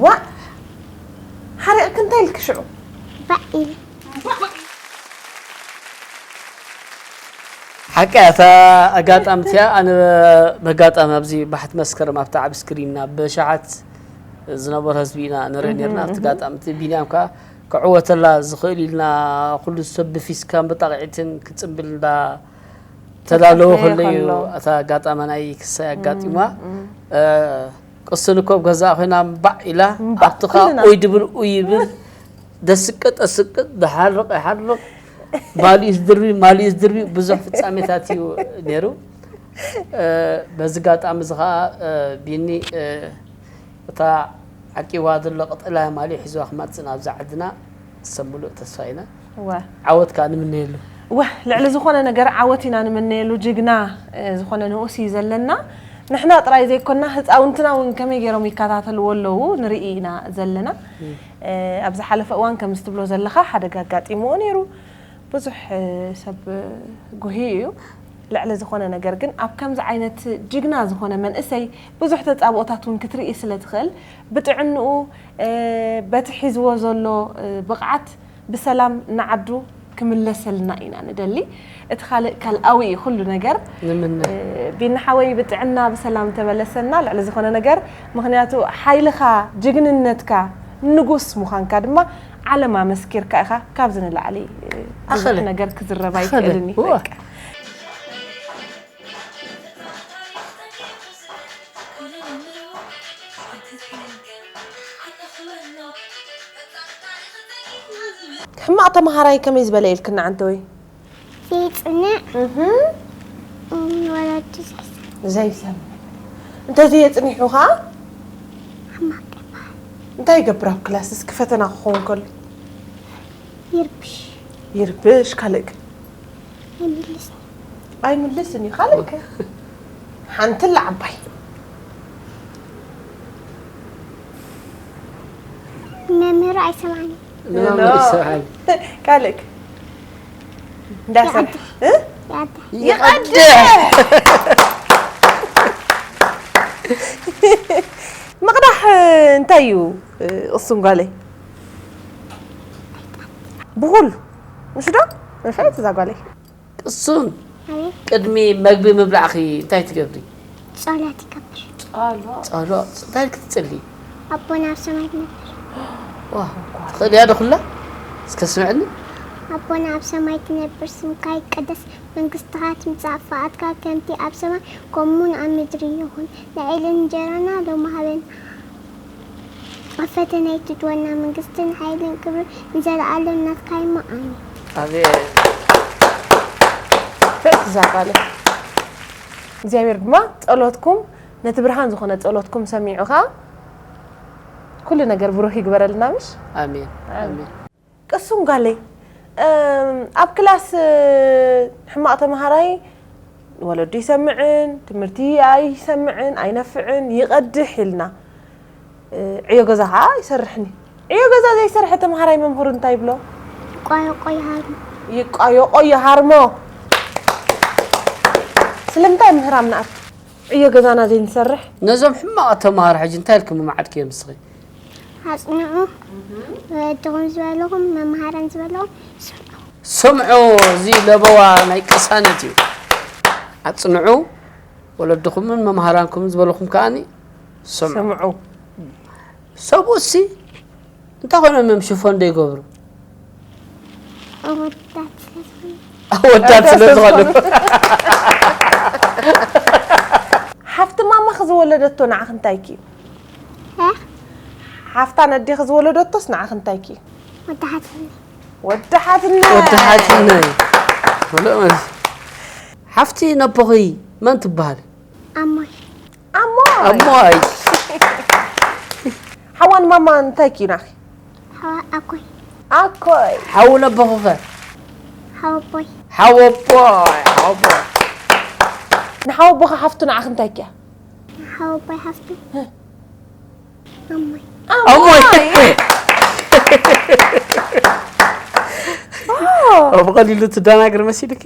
ዋእ ሓሪቕኪ እንታይ ኢልኪ ሽዑ? ባዕ ኢለ ሓቂ እያ እታ ኣጋጣሚ እቲኣ። ኣነ በጋጣሚ ኣብዚ ባሕቲ መስከረም ኣብታ ዓብ ስክሪንና ብሸሓት ዝነበሩ ህዝቢ ኢና ንርኢ ነርና። ኣብቲ ጋጣሚ እቲ ቢንያም ከዓ ክዕወተላ ዝኽእል ኢልና ኩሉ ሰብ ብፊስካን ብጣቕዒትን ክፅምብል እንዳ ተዳለወ ተፀበየ ከሎ እዩ ከሎ። እታ ኣጋጣሚ ናይ ክሳይ ኣጋጢማ። ቅስን እኮ ኣብ ገዛኣ ኮይና እምባዕ ኢላ እምባዕ ኣብቲ ከዓ ኢልና። ኡይ ድብል ኡይ ይብል ደስቅጥ ደስቅጥ ደሓርቕ ይሓርቕ ማሊኡስ ድርቢ ማሊኡስ ድርቢ ብዙሕ ፍጻሜታት እዩ ነይሩ። በዚ ጋጣሚ እዚ ከዓ ቢኒ እታ ዓቂዋ ዘሎ ቀጠልያ ማልዮ ሒዝዋ ክመፅእ ናብዛ ዓድና ሰብ ሙሉእ ተስፋ ኢና። እወ ዓወት ከዓ ንምነየሉ። ወ ልዕሊ ዝኾነ ነገር ዓወት ኢና ንምነየሉ። ጅግና እ፣ ዝኾነ ንኡስ እዩ ዘለና። ንሕና ጥራይ ዘይኮና ህፃውንትና እውን ከመይ ገይሮም ይከታተልዎ ኣለዉ ንርኢ ኢና ዘለና። እ፣ ኣብ ዝሓለፈ እዋን ከም ዝትብሎ ዘለኻ ሓደጋ ኣጋጢምዎ ነይሩ። ብዙሕ እ፣ ሰብ እ፣ ጉህዩ እዩ። ልዕሊ ዝኾነ ነገር ግን ኣብ ከምዚ ዓይነት ጅግና ዝኾነ መንእሰይ ብዙሕ ተፃብኦታት እውን ክትርኢ ስለ ትኽእል ብጥዕንኡ እ፣ በቲ ሒዝዎ ዘሎ እ፣ ብቕዓት ብሰላም ንዓዱ ክምለሰልና ኢና ንደሊ። እቲ ካልእ ካልኣዊ እዩ ኩሉ ነገር። ንምነ እ፣ ቢኒ ሓወይ ብጥዕና ብሰላም ተመለሰና ልዕሊ ዝኾነ ነገር። ምኽንያቱ ሓይልኻ፣ ጅግንነትካ፣ ንጉስ ምዃንካ ድማ ዓለም ኣመስኪርካ ኢኻ። ካብዚ ንላዕሊ እ፣ ብዙሕ ኣኸለ። ነገር ክዝረብ ኣኸለ። ኣይክእልን እዩ። እወ። በቃ። ሕማቕ ተምሃራይ ከመይ ዝበለ ኢልክና ዓንተወይ? ዘይፅንዕ እህም፣ ወለዲ ዘይሰ ዘይሰምዕ። እንተዘየፅኒሑ ኸዓ ሕማቕ ይበሃል። እንታይ ይገብር ኣብ ክላስ? እስኪ ፈተና ክኸውን ከሎ ይርብሽ ይርብሽ። ካልእ ግን ይምልስ ኣይምልስን እዩ። ካልእ ከ ሓንቲ ኣላ ዓባይ መምህሩ ኣይሰማዕን እዩ። ንመምህር ይሰብሓል። ካልእ ከ እንዳሰርሐ እ? ይኣዳ ይቐድሕ። ምቕዳሕ እንታይ እዩ? እሱን ጓለይ ብኹሉ ምሽ ዶ ንፍዕት እዛ ጓለይ ቅሱን ኣቤት ቅድሚ መግቢ ምብላዕኺ እንታይ ትገብሪ? ጸሎት ይገብር። ጸሎት። እንታይ ክትጽሊ? ኣቦና ኣብ ሰማይ ትነብር። ዋ ትኽእልያ ዶ ኩላ? እስከ ስምዕኒ። ኣቦና ኣብ ሰማይ ትነብር፣ ስምካ ይቀደስ፣ መንግስትኻ ትምጻእ፣ ፍቓድካ ከምቲ ኣብ ሰማይ ከምኡውን ኣብ ምድሪ ይኹን። ንዕሊ እንጀራና ሎሚ ሃበና። ኣብ ፈተና ኣይትእትወና፣ መንግስትን ሓይልን ክብርን ንዘለኣለም ናትካ እዩ። ኣሜን። ኣቤት። ፍዕት እዛ ጓለይ እግዚኣብሔር ድማ ጸሎትኩም ነቲ ብርሃን ዝኾነ ጸሎትኩም ሰሚዑ ኸዓ ኩሉ ነገር ብሩህ ይግበረልና። ምሽ ኣሜን ኣሜን። ቅሱን ጓለይ እም፣ ኣብ ክላስ እ፣ ሕማቕ ተምሃራይ ወለዱ ይሰምዕን ትምህርቲ ኣይሰምዕን ኣይነፍዕን ይቐድሕ ኢልና እ፣ ዕዮ ገዛ ኸዓ ይሰርሕን እዩ። ዕዮ ገዛ ዘይሰርሐ ተምሃራይ መምህሩ እንታይ ይብሎ? ይቋየቆ ይሃርሞ። ይቋየቆ ይሃርሞ። ስለምንታይ ምህራም ንኣት ዕዮ ገዛና ዘይንሰርሕ? ነዞም ሕማቕ ተምሃሮ ሕጂ እንታይ ኢልኩም ምምዓድክዮም ንስኺ? ኣጽንዑ። ወለድኹም ዝበልኹም መምሃራን ዝበልኹም ስምዑ። ስምዑ። እዚ ለበዋ ናይ ቅሳነት እዩ። ኣጽንዑ። ወለድኹምን መምሃራንኩምን ዝበልኹም ከኣኒ ስምዑ። ስምዑ። ሰብኡሲ እንታይ ኮይኖም እዮም ሽፎን ዘይገብሩ? ኣወዳት ስለዝኾኑ ኣወዳት ስለ ዝኾኑ። ሓፍቲ ማማኺ ዝወለደቶ ንዓኺ እንታይ እዩ? እ? ሓፍታ ነዴኺ ዝወለደቶስ ንዓኺ እንታይ እዩ? ወዳሓትኒ ወዲ ሓትነ ወዲ ሓትነይ ምሉእ መልሲ። ሓፍቲ ነቦኺ መን ትበሃል? ኣሞይ ኣሞይ ኣሞይ። ሓዋን ማማ እንታይ እዩ ናኺ? ሓዋ ኣኮይ ኣኮይ ሓው ነቦኺ ኸ? ሓወቦይ ሓወቦይ ሓወቦይ። ንሓወቦኻ ሓፍቱ ንዓኺ እንታይ እያ? ሓወቦይ ሓፍቱ ኣሞይ ኣሞይ። ዋው! ብቐሊሉ ትደናግር መሲልኪ?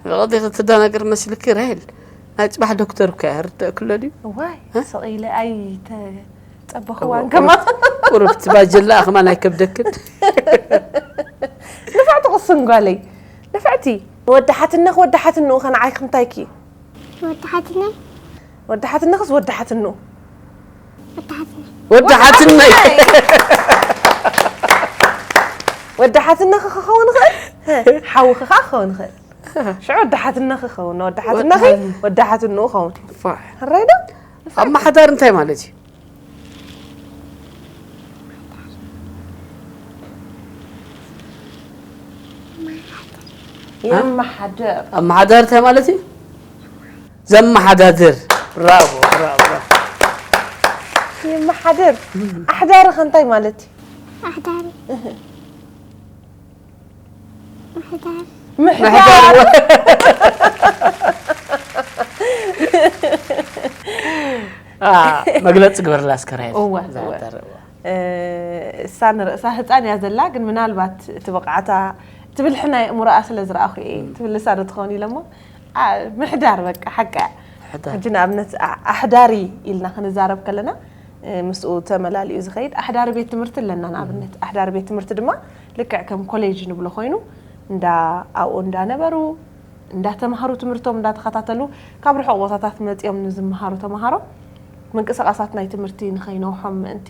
ብቐሊሉ ትደናግር መሲልኪ ራሄል? ናይ ጽባሕ ዶክተር እኮ እያ፣ ርዳእ ክሎ ድዩ? ዋይ እ? ስቕ ኢለ ኣይተጸበኽዋን እዎ፣ ከማ ቁሩብ፣ ቁሩብ ትባጀላ ከማን ኣይከብደክን። ንፍዕቲ ቅስን ጓለይ ንፍዕቲ ወዳሓትነኽ ወዳሓትንኡ ከነዓይክ እንታይኪ ወዳሓትነይ ወዳሓትነኽስ ወዳሓትንኡ ወዳሓትነይ ወዳሓትነይ ወዳሓትነኽ ክኸውን ይኽእል ሓውኺ ከዓ ክኸውን ይኽእል ሽዑ ወዳሓትነኽ ክኸውን ወዳሓትነኺ ወዳሓትንኡ ኸውን ሕራይ ዶ ኣመሓዳሪ እንታይ ማለት እዩ? የመሓደር ኣመሓዳሪ እንታይ ማለት እዩ? ዘመሓዳድር። ብራቮ፣ ብራቮ፣ ብራቮ። የመሓደር ኣሕዳሪ ከ እንታይ ማለት እዩ ኣሕዳሪ ኣሕዳሪ ምሕዳር አ፣ መግለፂ ግበርላ እስከ ራሄል። እወ፣ እዛ እወ። ሕዳር፣ እወ። እሳ ንርእሳ ህፃን እያ ዘላ ግን ምናልባት እቲ ብቕዓታ ትብል ሕናይ እምሮኣ ስለ ዝረኣኹ እየ ትብል ንሳ ዶ ትኸውን ኢለ እሞ ኣ፣ ምሕዳር በቃ ሓቂ እያ ሕዳር። ሕጂ ንኣብነት ኣ- ኣሕዳሪ ኢልና ክንዛረብ ከለና እ፣ ምስኡ ተመላሊኡ ዝኸይድ ኣሕዳሪ ቤት ትምህርቲ ኣለና ንኣብነት ኣሕዳሪ ቤት ትምህርቲ ድማ ልክዕ ከም ኮሌጅ ንብሎ ኮይኑ እንዳ ኣብኡ እንዳነበሩ እንዳተምሃሩ ትምህርቶም እንዳተኸታተሉ ካብ ርሑቕ ቦታታት መፂኦም ንዝመሃሩ ተምሃሮ ምንቅስቃሳት ናይ ትምህርቲ ንኸይነውሖም ምእንቲ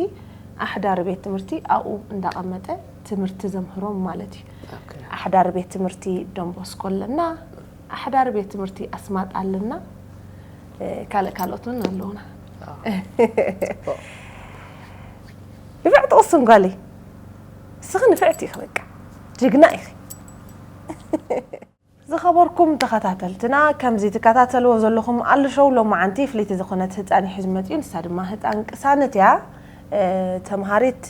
ኣሕዳሪ ቤት ትምህርቲ ኣብኡ እንዳቐመጠ ትምህርቲ ዘምህሮም ማለት እዩ ኣሕዳሪ ቤት ትምህርቲ ደንቦስኮ ኣለና ኣሕዳሪ ቤት ትምህርቲ ኣስማጥ ኣለና ካልእ ካልኦት እውን ኣለውና ንፍዕቲ ቅስን ጓለይ እስኺ ንፍዕቲ ኢኺ በቃ ጅግና ኢኺ ዝኸበርኩም ተኸታተልትና ከምዚ ትከታተልዎ ዘለኹም ኣሉ ሾው ሎማዓንቲ ፍልይቲ ዝኾነት ህፃን እዩ ሒዙ መፅኡ ንሳ ድማ ህፃን ቅሳነት እያ ተምሃሪት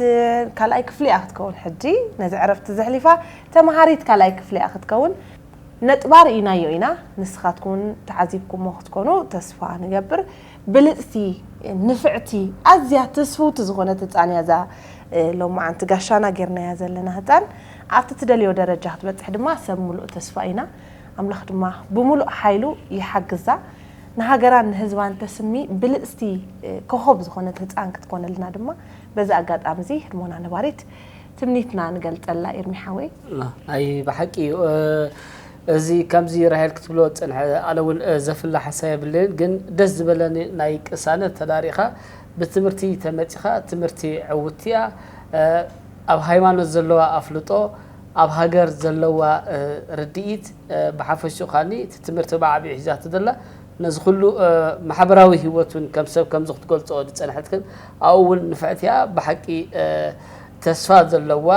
ካልኣይ ክፍሊ እያ ክትከውን ሕጂ ነዚ ዕረፍቲ ዘሕሊፋ ተምሃሪት ካልኣይ ክፍሊ እያ ክትከውን ነጥባ ርኢናዮ ኢና ንስኻትኩም እውን ተዓዚብኩሞ ክትኮኑ ተስፋ ንገብር ብልፅቲ ንፍዕቲ ኣዝያ ትስፍውቲ ዝኾነት ህፃን እያ እዛ ሎማዓንቲ ጋሻና ጌርናያ ዘለና ህፃን ኣብቲ ትደልዮ ደረጃ ክትበፅሕ ድማ ሰብ ሙሉእ ተስፋ ኢና ኣምላኽ ድማ ብሙሉእ ሓይሉ ይሓግዛ ንሃገራን ንህዝባን ተስሚ ብልፅቲ ኮኾብ ዝኾነት ህፃን ክትኮነልና ድማ በዚ ኣጋጣሚ እዚ ህድሞና ነባሪት ትምኒትና ንገልፀላ ኤርሚ ሓወይ ኣይ ብሓቂ እዩ እዚ ከምዚ ራሄል ክትብሎ ዝፀንሐ ኣነ እውን ዘፍላ ሓሳብ የብለይን ግን ደስ ዝበለኒ ናይ ቅሳነት ተዳሪኻ ብትምህርቲ ተመፂኻ ትምህርቲ ዕውትቲ እያ ኣብ ሃይማኖት ዘለዋ ኣፍልጦ ኣብ ሃገር ዘለዋ ርድኢት ብሓፈሽኡ ካኒ እቲ ትምህርቲ ብዓብዩ ሒዛቶ ዘላ ነዚ ኩሉ ማሕበራዊ ህይወት እውን ከም ሰብ ከምዚ ክትገልፆ ዝፀንሐት ግን ኣብኡ እውን ንፍዕቲ እያ ብሓቂ ተስፋ ዘለዋ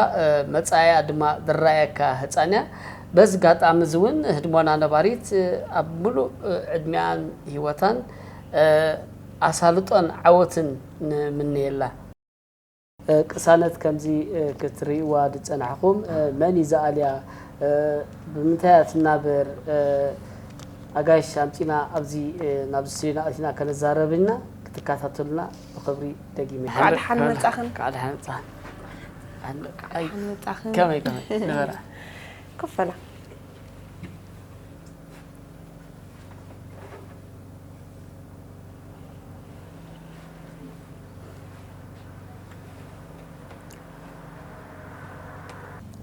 መፃኢኣ ድማ ዝረኣየካ ህፃን እያ በዚ ጋጣሚ እዚ እውን ህድሞና ነባሪት ኣብ ሙሉእ ዕድሚኣን ህይወታን ኣሳልጦን ዓወትን ንምነየላ። ቅሳነት ከምዚ ክትርእይዋ ዝፀናሕኹም መን እዩ ዝኣልያ ብምንታይ እያ ትናበር ኣጋይሽ ኣምፂና ኣብዚ ናብዚ ስቱዲዮና ኣቲና ከነዛረብ ኢና ክትከታተሉና ብኽብሪ ደጊመ ከዓ ደሓን መፃኽን ከዓ ደሓን መፃኽን ደሓን መፃኽን ከመይ ከመይ ነበረ ክፈላ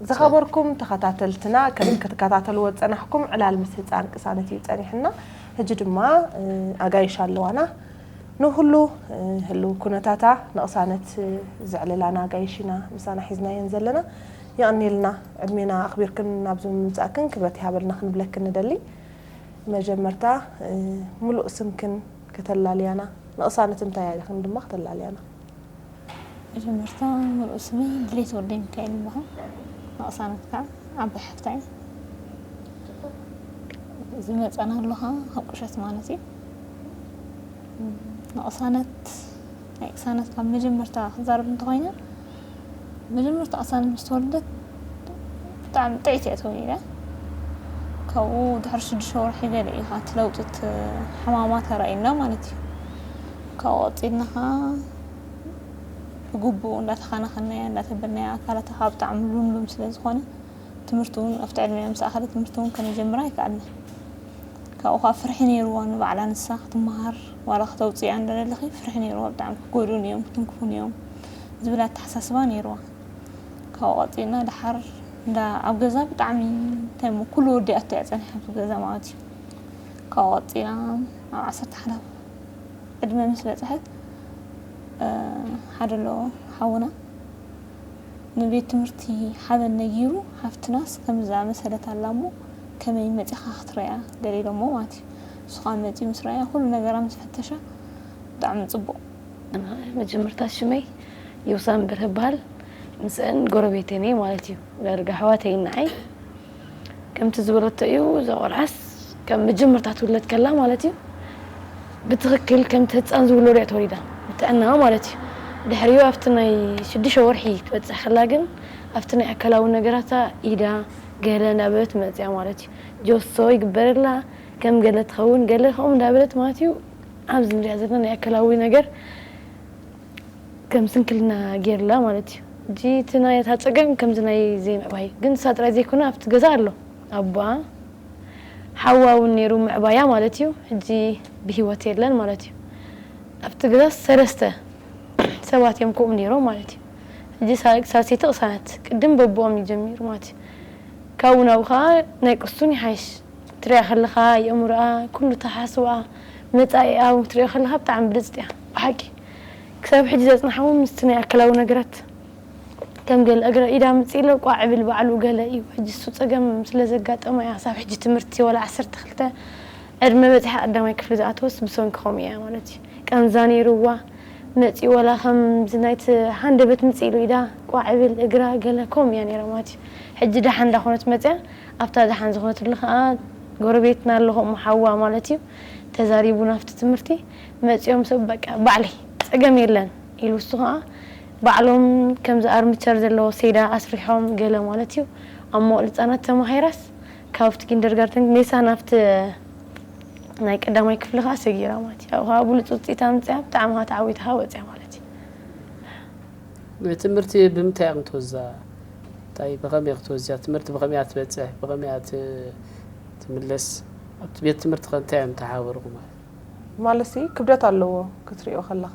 ዝኸበርኩም ተኸታተልትና ከም ክትከታተልዎ ዝፀናሕኩም ዕላል ምስ ህፃን ቅሳነት እዩ ፀኒሕና ሕጂ ድማ ኣጋይሽ ኣለዋና ንኩሉ ህልው ኩነታታ ንቕሳነት ዘዕልላና ኣጋይሽ ኢና ምሳና ሒዝናየን ዘለና የቐንየልና ዕድሜና ኣኽቢርክን ናብዚ ምምፃእክን ክብረት ይሃበልና ክንብለክን ንደሊ መጀመርታ ሙሉእ ስምክን ከተላልያና ንቕሳነት እንታይ ኢኽን ድማ ከተላልያና መጀመርታ ሙሉእ ስመይ ድሌት ወልደሚካኤል ይበሃል ንቕሳነት ከዓ ዓባይ ሓፍታ እየ ዝመፀናሉ ከዓ ካብ ቁሸት ማለት እዩ ንቕሳነት ናይ ቅሳነት ካብ መጀመርታ ክዛረብ እንተኾይነ መጀመርታ ቅሳነት ምስ ተወለደት ብጣዕሚ ጥዕይቲ እያ ተወሊዳ ካብኡ ድሕሪ ሽዱሽተ ወርሒ ገለ እዩ እቲ ለውጢ እቲ ሕማማ ተራእዩና ማለት እዩ ካብኡ ቀፂልና ከዓ ብግቡእ እንዳተኸናኸናያ እንዳተበልናያ ኣካላታ ከዓ ብጣዕሚ ሉምሉም ስለ ዝኾነ ትምህርቲ እውን ኣብቲ ዕድመ ምስ ኣኸለ ትምህርቲ እውን ከነጀምራ ኣይከኣልና። ካብኡ ከዓ ፍርሒ ነይርዋ ንባዕላ ንሳ ክትመሃር ዋላ ክተውፅያ እንደለለኺ ፍርሒ ነይርዋ። ብጣዕሚ ክጎድኡን እዮም፣ ክትንክፉን እዮም ዝብል ኣተሓሳስባ ነይርዋ። ካብኡ ቀፂልና ደሓር እንዳ ኣብ ገዛ ብጣዕሚ እንታይ እሞ ኩሉ ወዲኣቶ እያ ፀኒሓ ኣብቲ ገዛ ማለት እዩ። ካብኡ ቀፂላ ኣብ ዓሰርተ ሓደ ዕድመ ምስ በፅሐት ሓደ ኣሎ ሓውና ንቤት ትምህርቲ ሓበን ነጊሩ ሓፍትናስ ከምዚ ዝኣመሰለት ኣላ እሞ ከመይ መፂኻ ክትረያ ገለ ኢሎሞ ማለት እዩ። ንሱ ከዓ መፂኡ ምስ ረኣያ ኩሉ ነገራ ምስ ፈተሻ ብጣዕሚ ፅቡቕ። መጀመርታ ሽመይ ዮሳን ብርህ በሃል። ምስአን ጎረቤተን እየ ማለት እዩ። ዳርጋ ኣሕዋተይ ንዓይ። ከምቲ ዝበለቶ እዩ፣ እዛ ቆልዓስ ካብ መጀመርታ ትውለድ ከላ ማለት እዩ ብትኽክል ከምቲ ህፃን ዝውለዱ እያ ተወሊዳ ብጥዕና ማለት እዩ። ድሕሪኡ ኣብቲ ናይ ሽዱሽተ ወርሒ ክትበፅሕ ከላ ግን ኣብቲ ናይ ኣካላዊ ነገራታ ኢዳ ገለ እንዳበለት መፅያ ማለት እዩ። ጆሶ ይግበረላ ከም ገለ ትኸውን ገለ ከምኡ እንዳበለት ማለት እዩ። ኣብዚ ንሪኣ ዘለና ናይ ኣካላዊ ነገር ከም ስንክልና ገይርላ ማለት እዩ። ሕጂ እቲ ናይ እታ ፀገም ከምዚ ናይ ዘይምዕባይ ግን ንሳ ጥራይ ዘይኮነ ኣብቲ ገዛ ኣሎ ኣቦኣ ሓዋ እውን ነይሩ ምዕባያ ማለት እዩ። ሕጂ ብሂወት የለን ማለት እዩ። ኣብቲ ገዛ ሰለስተ ሰባት እዮም ከምኡ ነይሮም ማለት እዩ። ሕጂ ሳልሰይቲ ቅሳነት ቅድም በቦኦም እዩ ጀሚሩ ማለት እዩ። ካብኡ ናብኡ ከዓ ናይ ቅሱን ይሓይሽ። ትሪኣ ከለኻ የእምሮኣ ኩሉ ተሓስብኣ መፃኢኣ እውን ክትሪኦ ከለኻ ብጣዕሚ ብልፅቲ እያ ብሓቂ። ክሳብ ሕጂ ዘፅንሓ እውን ምስቲ ናይ ኣካላዊ ነገራት ከም ገለ እግረ ኢዳ ምፅእ ኢለ ቋዕ እብል ባዕሉ ገለ እዩ። ሕጂ እሱ ፀገም ስለ ዘጋጠማ እያ ክሳብ ሕጂ ትምህርቲ ወላ ዓሰርተ ክልተ ዕድመ በፂሓ ቀዳማይ ክፍሊ ዝኣተወስ ብሰንኪ ከምኡ እያ ማለት እዩ። ቃንዛ ነይርዋ መፂኡ ወላ ከምዚ ናይቲ ሃንደበት ምፅእ ኢሉ ኢዳ ቋዕ እብል እግራ ገለ ከምኡ እያ ነይራ ማለት እዩ። ሕጂ ደሓን እንዳኾነት መፅያ ኣብታ ደሓን ዝኾነትሉ ከዓ ጎረቤትና ኣሎ ከምኡ ሓዋ ማለት እዩ ተዛሪቡ ናብቲ ትምህርቲ መፂኦም ሰብ በቃ ባዕለይ ፀገም የለን ኢሉ እሱ ከዓ ባዕሎም ከምዚ ኣርምቸር ዘለዎ ሴዳ ኣስሪሖም ገለ ማለት እዩ ኣብ መዋእለ ህፃናት ተማሂራስ ካብቲ ኪንደርጋርተን ሜሳ ናብቲ ናይ ቀዳማይ ክፍሊ ከዓ ሰጊራ ማለት እዩ ኣብኡ ከዓ ብሉፅ ውፅኢት ኣምፅያ ብጣዕሚ ከዓ ተዓዊታ ከዓ ወፅያ ማለት እዩ። ንትምህርቲ ብምንታይ ኢኹም ትወዛ? እንታይ ብኸመይ ክትወዝያ? ትምህርቲ ብኸመይ እያ ትበፅሕ? ብኸመይ እያ ትምለስ? ኣብቲ ቤት ትምህርቲ ከ እንታይ እዮም ተሓባበርኹም ማለት? ማለትሲ ክብደት ኣለዎ ክትሪኦ ከለኻ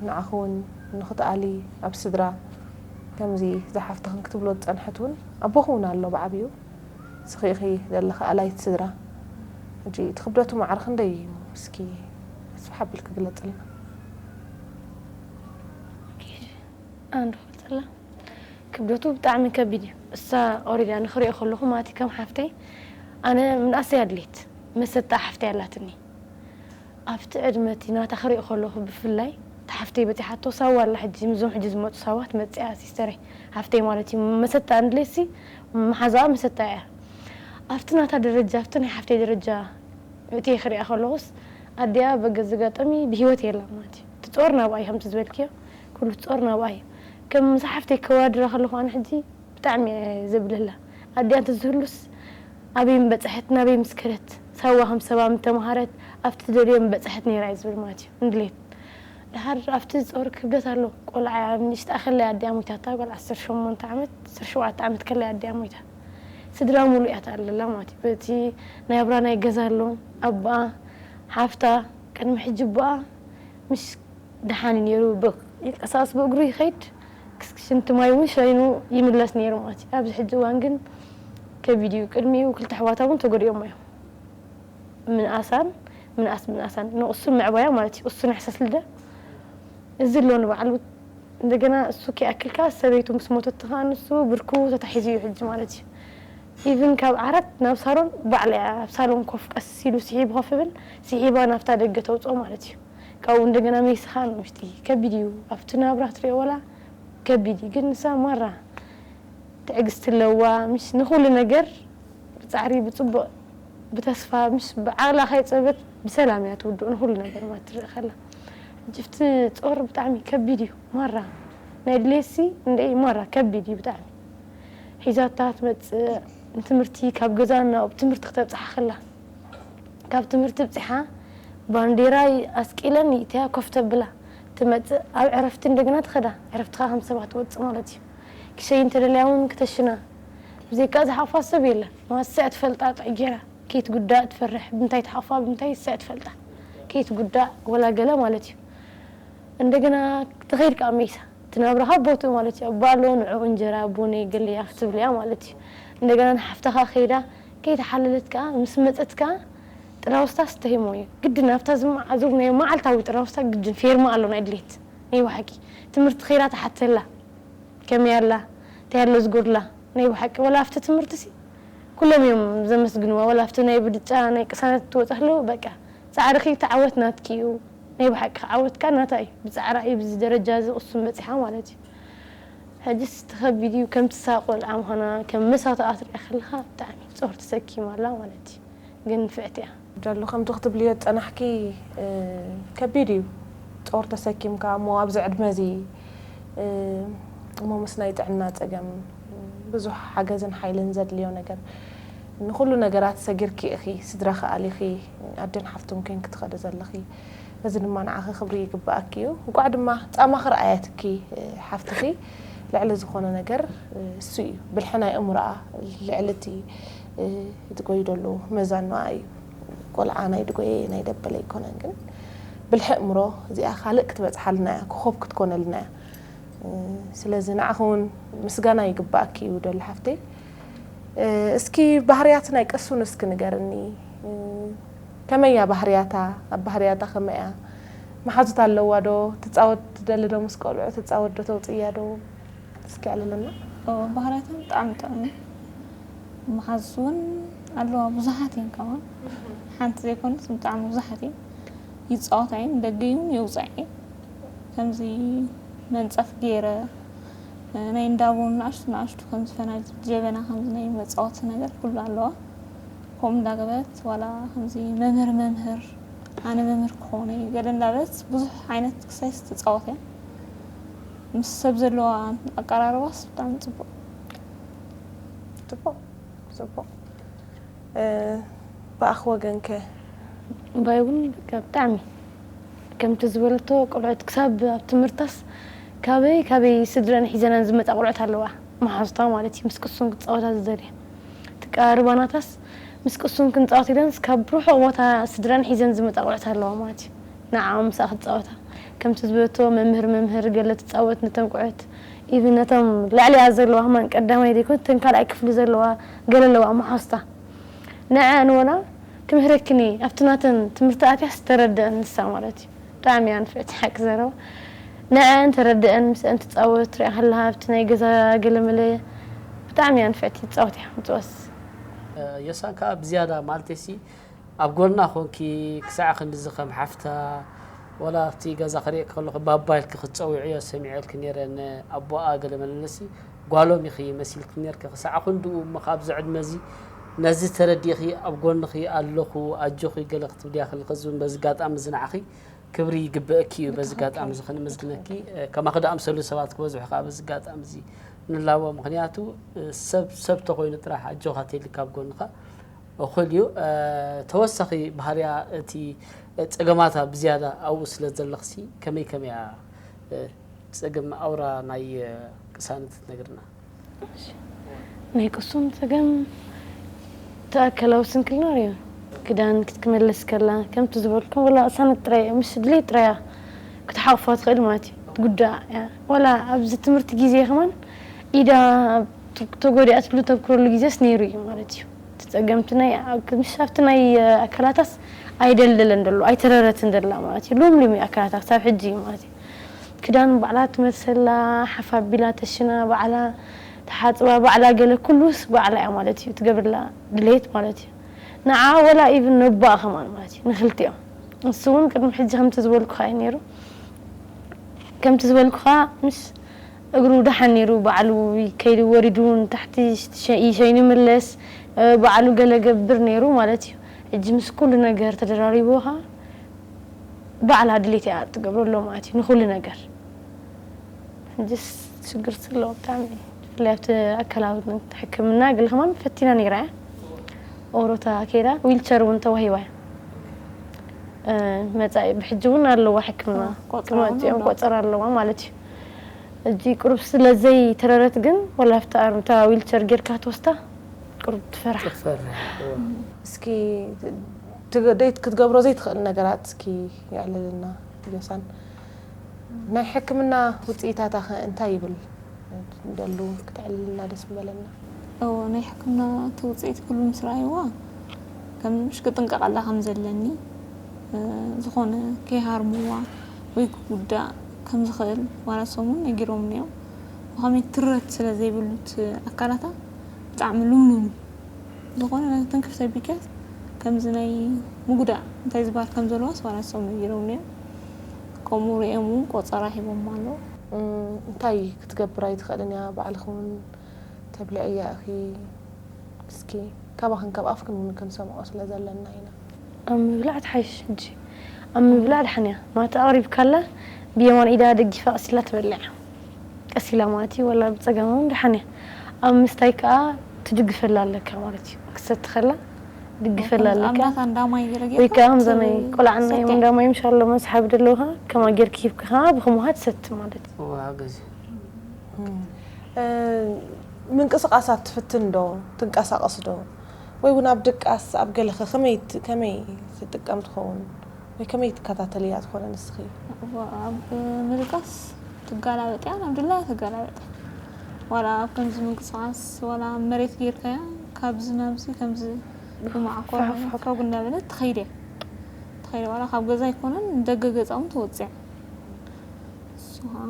ንዓኺ እውን ንኽትኣሊ ኣብ ስድራ ከምዚ ዝሓፍትኽን ክትብሎ ዝፀንሐት እውን ኣቦኺ እውን ኣሎ ብዓብዩ ስኺ ኢኺ ዘለኺ ኣላይት ስድራ ሕጂ እቲ ክብደቱ ማዕረ ክንደይ እዩ እስኪ ኣስፍሕ ኣቢልኪ ግለፅልና። ኣንዶ ክብደቱ ብጣዕሚ ከቢድ እዩ። እሳ ኦሪዳ ንክሪኦ ከለኹ ማለት ከም ሓፍተይ ኣነ ምንኣሰይ ኣድሌት መሰጣ ሓፍተይ ኣላትኒ ኣብቲ ዕድመ እቲ ናታ ክሪኦ ከለኹ ብፍላይ ተሓፍተይ በፂሓቶ ሳዋ ኣላ ሕጂ ምዞም ሕጂ ዝመፁ ሳዋ ትመፅያ ሲስተረይ ሓፍተይ ማለት እዩ መሰጣ ኣንድሌሲ መሓዛኣ መሰጣ እያ ኣብቲ ናታ ደረጃ ኣብቲ ናይ ሓፍተይ ደረጃ እቲ ክሪኣ ከለኹስ ኣዲኣ በገ ዘጋጠሚ ብሂወት የላ ማለት እዩ ትፆር ናብኣ እዩ ከምቲ ዝበልክዮ ኩሉ ትፆር ናብኣ እዩ ከም ምስ ሓፍተይ ከዋድራ ከለኹ ኣነ ሕጂ ብጣዕሚ እየ ዘብለላ ኣዲኣ እንተዝህሉስ ኣበይ ምበፀሐት ናበይ ምስ ከደት ሳዋ ከም ሰባ ምተምሃረት ኣብቲ ትደልዮ ምበፀሐት ነይራ እዩ ዝብል ማለት እዩ እንድሌት ድሓር ኣብቲ ዝፀወር ክብደት ኣሎ ቆልዓ ንእሽታ ከለይ ኣዲኣ ሞይታታ ጓል ዓሰርተ ሸሞንተ ዓመት ዓሰርተ ሸውዓተ ዓመት ከለይ ኣዲኣ ሞይታ ስድራ ሙሉ እያ ተኣለላ ማለት እዩ በቲ ናይ ኣብራ ናይ ገዛ ኣሎ ኣቦኣ ሓፍታ ቅድሚ ሕጂ ኣቦኣ ምሽ ደሓን እዩ ነይሩ ይንቀሳቀስ ብእግሩ ይኸይድ ሽንቲ ማይ እውን ሸይኑ ይምለስ ነይሩ ማለት እዩ ኣብዚ ሕጂ እዋን ግን ከቢድ እዩ ቅድሚኡ ክልተ ኣሕዋታ እውን ተጎዲኦም እዮም ምንኣሳን ምንኣስ ምንኣሳን ንእሱን ምዕባያ ማለት እዩ እሱን ሕሰስ ልደ እዚ ኣሎ ንባዕሉ እንደገና እሱ ከይኣክልካ ሰበይቱ ምስ ሞተት ከዓ ንሱ ብርኩ ተታሒዙ እዩ ሕጂ ማለት እዩ even ካብ ዓራት ናብ ሳሎን ባዕላ እያ ኣብ ሳሎን ኮፍ ቀስ ኢሉ ስሒቡ ኮፍ ይብል ስሒባ ናብታ ደገ ተውፅኦ ማለት እዩ ካብኡ እንደገና መይስኻ ንውሽጢ ከቢድ እዩ ኣብቲ ናብራ ክትሪኦ ወላ ከቢድ እዩ ግን ንሳ ማራ ትዕግስቲ ኣለዋ ምሽ ንኩሉ ነገር ብፃዕሪ ብፅቡቅ ብተስፋ ምሽ ብዓቕላ ከይፀበት ብሰላም እያ ትውድኦ ንኩሉ ነገር ማለት ትርኢ ከላ ሕጂ ኣብቲ ፆር ብጣዕሚ ከቢድ እዩ ማራ ናይ ድሌሲ እንደ ማራ ከቢድ እዩ ብጣዕሚ ሒዛታ ትመፅእ ንትምህርቲ ካብ ገዛ ናብ ትምህርቲ ክተብፅሓ ከላ ካብ ትምህርቲ ብፂሓ ባንዴራ ኣስቂለን ይእትያ ኮፍ ተብላ ትመፅእ ኣብ ዕረፍቲ እንደገና ትኸዳ ዕረፍትኻ ከም ሰባት ትወፅእ ማለት እዩ ክሸይ እንተደልያ እውን ክተሽና ብዘይካ ዝሓፋ ሰብ የለን። ማለት እሳ እያ ትፈልጣ ጥዕጌራ ከይትጉዳእ ትፈርሕ። ብምንታይ ትሓፋ፣ ብምንታይ እሳ እያ ትፈልጣ። ከይትጉዳእ ወላ ገለ ማለት እዩ። እንደገና ትኸይድ ከኣ መይሳ። ትናብራ ካብ ቦትኡ ማለት እዩ። ኣቦ ኣሎ ንዕኡ እንጀራ፣ ኣቦ ነይ ገለ እያ ክትብል እያ ማለት እዩ። እንደገና ንሓፍታ ከኣ ከይዳ ከይተሓለለት ከኣ ምስ መጸት ከኣ ጥራውስታ ስተሂሞ እዩ። ግድን ኣብታ ዝመዓዙ ናይ መዓልታዊ ጥራውስታ ግድን ፌርማ ኣሎ ናይ ድሌት። ናይ ብሓቂ ትምህርቲ ከይዳ ትሓተላ። ከመይ ኣላ? እንታይ ኣሎ ዝጎድላ? ናይ ብሓቂ ወላ ኣብቲ ትምህርትሲ ኩሎም እዮም ዘመስግንዋ። ወላ ኣብቲ ናይ ብልጫ ናይ ቅሳነት ትወጽእ ኣለዉ፣ በቃ ጻዕርኺ ተዓወት ናትኪ እዩ። ናይ ብሓቂ ዓወትካ ናታ እዩ። ብጻዕራ እዩ ብዚ ደረጃ እዚ ቅሱን በጺሓ ማለት እዩ። ሕጅስ ተኸቢድ እዩ። ከምቲ እሳ ቆልዓ ምዃና ከም መሳቶ ኣትሪኣ ከለኻ ብጣዕሚ ጾር ተሰኪማ ኣላ ማለት እዩ። ግን ንፍዕቲ እያ። ጃሉ ከምቲ ክትብልዮ ዝጸናሕኪ፣ እ፣ ከቢድ እዩ። ጾር ተሰኪምካ እሞ ኣብዚ ዕድመ እዚ፣ እ፣ እሞ ምስ ናይ ጥዕና ጸገም ብዙሕ ሓገዝን ሓይልን ዘድልዮ ነገር፣ ንኹሉ ነገራት ሰጊርኪ ኢኺ፣ ስድራኺ ኣሊኺ፣ ኣደን ሓፍትን ኮይንኪ ትኸዲ ዘለኺ። በዚ ድማ ንዓኺ ክብሪ ይግብኣኪ እዩ። እንቋዕ ድማ ጻማኺ ረኣየትኪ፣ እ፣ ሓፍትኺ ልዕሊ ዝኾነ ነገር፣ እ፣ እሱ እዩ። ብልሒ ናይ እምሮኣ ልዕሊ እቲ፣ እ፣ ትጎይደሉ መዛኖኣ እዩ። ቆልዓ ናይ ድጎየ ናይ ደበለ ኣይኮነን፣ ግን ብልሒ እምሮ እዚኣ ካልእ ክትበጽሓልና እያ፣ ኮኾብ ክትኮነልና እያ። እ፣ ስለዚ ንዓኺ እውን ምስጋና ይግብኣኪ እዩ ደሊ ሓፍተይ። እ፣ እስኪ ባህርያት ናይ ቅሱን እስኪ ንገርኒ። እ፣ ከመይ እያ ባህርያታ? ኣብ ባህርያታ ከመይ እያ? መሓዙት ኣለዋ ዶ? ትጻወት ትደሊ ዶ? ምስ ቆልዑ ትጻወት ዶ? ተውጽእያ ዶ? እስኪ ኣዕልለና። ኦ፣ ባህርያታ ብጣዕሚ ጥዑም እዩ። መሓዙት እውን ኣለዋ፣ ብዙሓት እየን ከማን። ሓንቲ ዘይኮነት ብጣዕሚ ብዙሓት እየን። ይጻወታ እየን፣ ደገ እውን የውጽኣ እየን። ከምዚ መንጸፍ ገይረ፣ ናይ እንዳቦን ንኣሽቱ ንኣሽቱ ከምዚ ፈናጅል ጀበና ከምዚ ናይ መጻወቲ ነገር ኩሉ ኣለዋ። ከምኡ እንዳገበረት ዋላ ከምዚ መምህር መምህር፣ ኣነ መምህር ክኸውን እየ ገለ እንዳበለት ብዙሕ ዓይነት ክሳይስ ትጻወት እያ። ምስ ሰብ ዘለዋ ኣቀራርባስ ብጣዕሚ ጽቡቕ። ጽቡቕ፣ ጽቡቕ። እ፣ ብኣኺ ወገንከ? ባይ እውን በቃ ብጣዕሚ ከምቲ ዝበለቶ ቆልዑት ክሳብ ኣብ ትምህርታስ ካበይ ካበይ ስድረን ሒዘናን ዝመጻ ቆልዑት ኣለዋ። መሓዙታ ማለት እዩ፣ ምስ ቅሱን ክጻወታ ዝደልያ። ትቀራርባ ናታስ ምስ ቅሱን ክንጻወት ኢለንስ ካብ ርሑቕ ቦታ ስድረን ሒዘን ዝመጻ ቆልዑት ኣለዋ ማለት እዩ። ንዓኦም ምስኣ ክትጻወታ። ከምቲ ዝበለቶ መምህር መምህር ገለ ትጻወት ነተን ቆልዑት። ኢቭን ነቶም ልዕሊኣ ዘለዋ ከማን ቀዳማይ ዘይኮን እተን ካልኣይ ክፍሊ ዘለዋ ገለ ኣለዋ መሓዙታ። ንዐን ወላ ክምህረክን እየ፣ ኣብቲ ናተን ትምህርቲ ኣትያስ ተረድአን ንሳ ማለት እዩ። ብጣዕሚ እያ ንፍዕቲ ሓቂ ዘረባ። ንዐን ተረድአን፣ ምስአን ትጻወት ትሪኣ ከለኻ ኣብቲ ናይ ገዛ ገለመለ ብጣዕሚ እያ ንፍዕቲ ትጻወት እያ ምጽዋስ። የሳን ከዓ ብዝያዳ ማለተይሲ ኣብ ጎና ኮንኪ ክሳዕ ክንድዚ ከም ሓፍታ ወላ ኣብቲ ገዛ ክሪኤኪ ከለኹ ባባ ኢልኪ ክትጸውዕዮ ሰሚዐልኪ ነይረ። ንኣቦኣ ገለ መለሲ ጓሎም ኢኺ መሲልኪ ነይርኪ። ክሳዕ ክንድኡ እሞ ካብዚ ዕድመ እዚ ነዚ ተረዲእኺ ኣብ ጎንኺ ኣለኹ ኣጆኺ ገለ ክትብልያ ከለኺ እዚ እውን በዚ ኣጋጣሚ እዚ ንዓኺ ክብሪ ይግበአኪ እዩ። በዚ ኣጋጣሚ እዚ ከነመስግነኪ። ከማኺ ዝኣምሰሉ ሰባት ክበዝሑ ከዓ በዚ ኣጋጣሚ እዚ ንላቦ። ምኽንያቱ ሰብ ሰብ ተኾይኑ ጥራሕ ኣጆኻ ተይልካ ኣብ ጎንኻ እኹል እዩ። ተወሳኺ ባህርያ እቲ ጸገማታ ብዝያዳ ኣብኡ ስለ ዘለኽሲ ከመይ ከመይ እያ ጸገም ኣውራ ናይ ቅሳነት ትነግርና? ናይ ቅሱን ጸገም እቲ ኣካላዊ ስንክልና እዩ። ክዳን ክትክመለስ ከላ ከምቲ ዝበልኩም ወላ ቅሳነት ጥራይ ምስ ድሌት ጥራያ ክትሓቑፋ ትኽእል ማለት እዩ። ትጉዳእ እያ። ወላ ኣብዚ ትምህርቲ ግዜ ከማን ኢዳ ተጎዲኣ ትብሉ ተብክረሉ ግዜስ ነይሩ እዩ ማለት እዩ። እቲ ጸገምቲ ናይ ምስ ኣብቲ ናይ ኣካላታስ ኣይደልደለን ደሎ ኣይተረረትን ደላ ማለት እዩ። ሉም ሉም እዩ ኣካላታ ክሳብ ሕጂ እዩ ማለት እዩ። ክዳን ባዕላ ትመልሰላ፣ ሓፍ ኣቢላ ተሽና፣ ባዕላ ተሓጽባ፣ ባዕላ ገለ ኩሉስ ባዕላ እያ ማለት እዩ ትገብርላ ድሌት ማለት እዩ። ንዓ ወላ ኢቭን ነቦኣ ከማን ማለት እዩ ንክልቲኦም። ንሱ እውን ቅድሚ ሕጂ ከምቲ ዝበልኩኻ እዩ ነይሩ። ከምቲ ዝበልኩኻ ምስ እግሩ ደሓን ነይሩ ባዕሉ ከይዱ ወሪዱ ንታሕቲ ይሸይኑ ይምለስ ባዕሉ ገለ ገብር ነይሩ ማለት እዩ። ሕጂ ምስ ኩሉ ነገር ተደራሪቡ ኸዓ ባዕላ ድሌት እያ ትገብረሉ ማለት እዩ ንኹሉ ነገር። ሕጅስ ሽግር ስለ ብጣዕሚ ብፍላይ ኣብቲ ኣካላዊ ሕክምና ገለ ከማን ፈቲና ነይራ እያ። ኦሮታ ከይዳ ዊልቸር እውን ተዋሂባ እያ። መፃኢ ብሕጂ እውን ኣለዋ ሕክምና ክመፅኦም ቆፀራ ኣለዋ ማለት እዩ። እጂ ቁሩብ ስለ ዘይተረረት ግን ወላ ኣብታ ኣርምታ ዊልቸር ጌርካ ትወስዳ ቁሩብ ትፈርሓ። ትፈርሕ። እስኪ ትገ- ደይት ክትገብሮ ዘይትኽእል ነገራት እስኪ የዕልልና ዮሳን። ናይ ሕክምና ውፅኢታታ ኸ እንታይ ይብል? እንደሉ ክትዕልልና ደስ ምበለና። እዎ ናይ ሕክምና እቲ ውፅኢት ኩሉ ምስ ረኣይዋ ከም ምሽ ክጥንቀቐላ ከም ዘለኒ ዝኾነ ከይሃርምዋ ወይ ክጉዳእ ከም ዝኽእል ዋላ ሰሙን ነጊሮምኒ እዮም። ብኸመይ ትረት ስለ ዘይብሉ እቲ ኣካላታ ብጣዕሚ ልምሉም ዝኾነ ትንክፍ ተቢካት ከምዚ ናይ ምጉዳእ እንታይ ዝበሃል ከም ዘለዋስ ዋላ ሰሙን ነጊሮምኒ እዮም። ከምኡ ሪኦም እውን ቆፀራ ሂቦም ኣለዉ። እንታይ ክትገብር ኣይትኽእልን እያ ባዕልኺ እውን ተብልዐያ ኢኺ። እስኪ ካባኽን ካብ ኣፍክን እውን ክንሰምዖ ስለ ዘለና ኢና። ኣብ ምብላዕ ትሓይሽ ሕጂ ኣብ ምብላዕ ድሓን እያ ማታ ኣቕሪብካላ ብየማን ኢዳ ደጊፋ ቀሲላ ትበልዕ ቀሲላ ማለት እዩ ወላ ብፀጋም እውን ድሓን እያ ኣብ ምስታይ ከዓ ትድግፈላ ኣለካ ማለት እዩ ክሰትኸላ ድግፈላ ኣለካ ኣብናታ እንዳማይ ገረጌ ወይ ከዓ ከምዛ ናይ ቆልዓ ናይ ወንዳ ማይ ምሻሎ መስሓብ ደለውካ ከማ ጌርክ ሂብካ ከዓ ብከምኡ ትሰቲ ማለት እዩ ዋገዝ ምንቅስቃሳት ትፍትን ዶ ትንቀሳቀስ ዶ ወይ እውን ኣብ ድቃስ ኣብ ገለኸ ከመይ ት- ከመይ ትጥቀም ትኸውን ወይ ከመይ ትከታተልያ ዝኾነ ንስኺ ኣብ ምድቃስ ትጋላበጥ እያ ናብ ድላ ትጋላበጥ እያ ዋላ ኣብ ከምዚ ምንቅስቃስ ዋላ ኣብ መሬት ጌርካያ ካብዚ ናብዚ ከምዚ ብማዕኮር ፈጉ እናበለት ትኸይድ እያ ትኸይድ ዋላ ካብ ገዛ ኣይኮነን ደገ ገፃ እውን ትወፅእ እያ እሱ ከዓ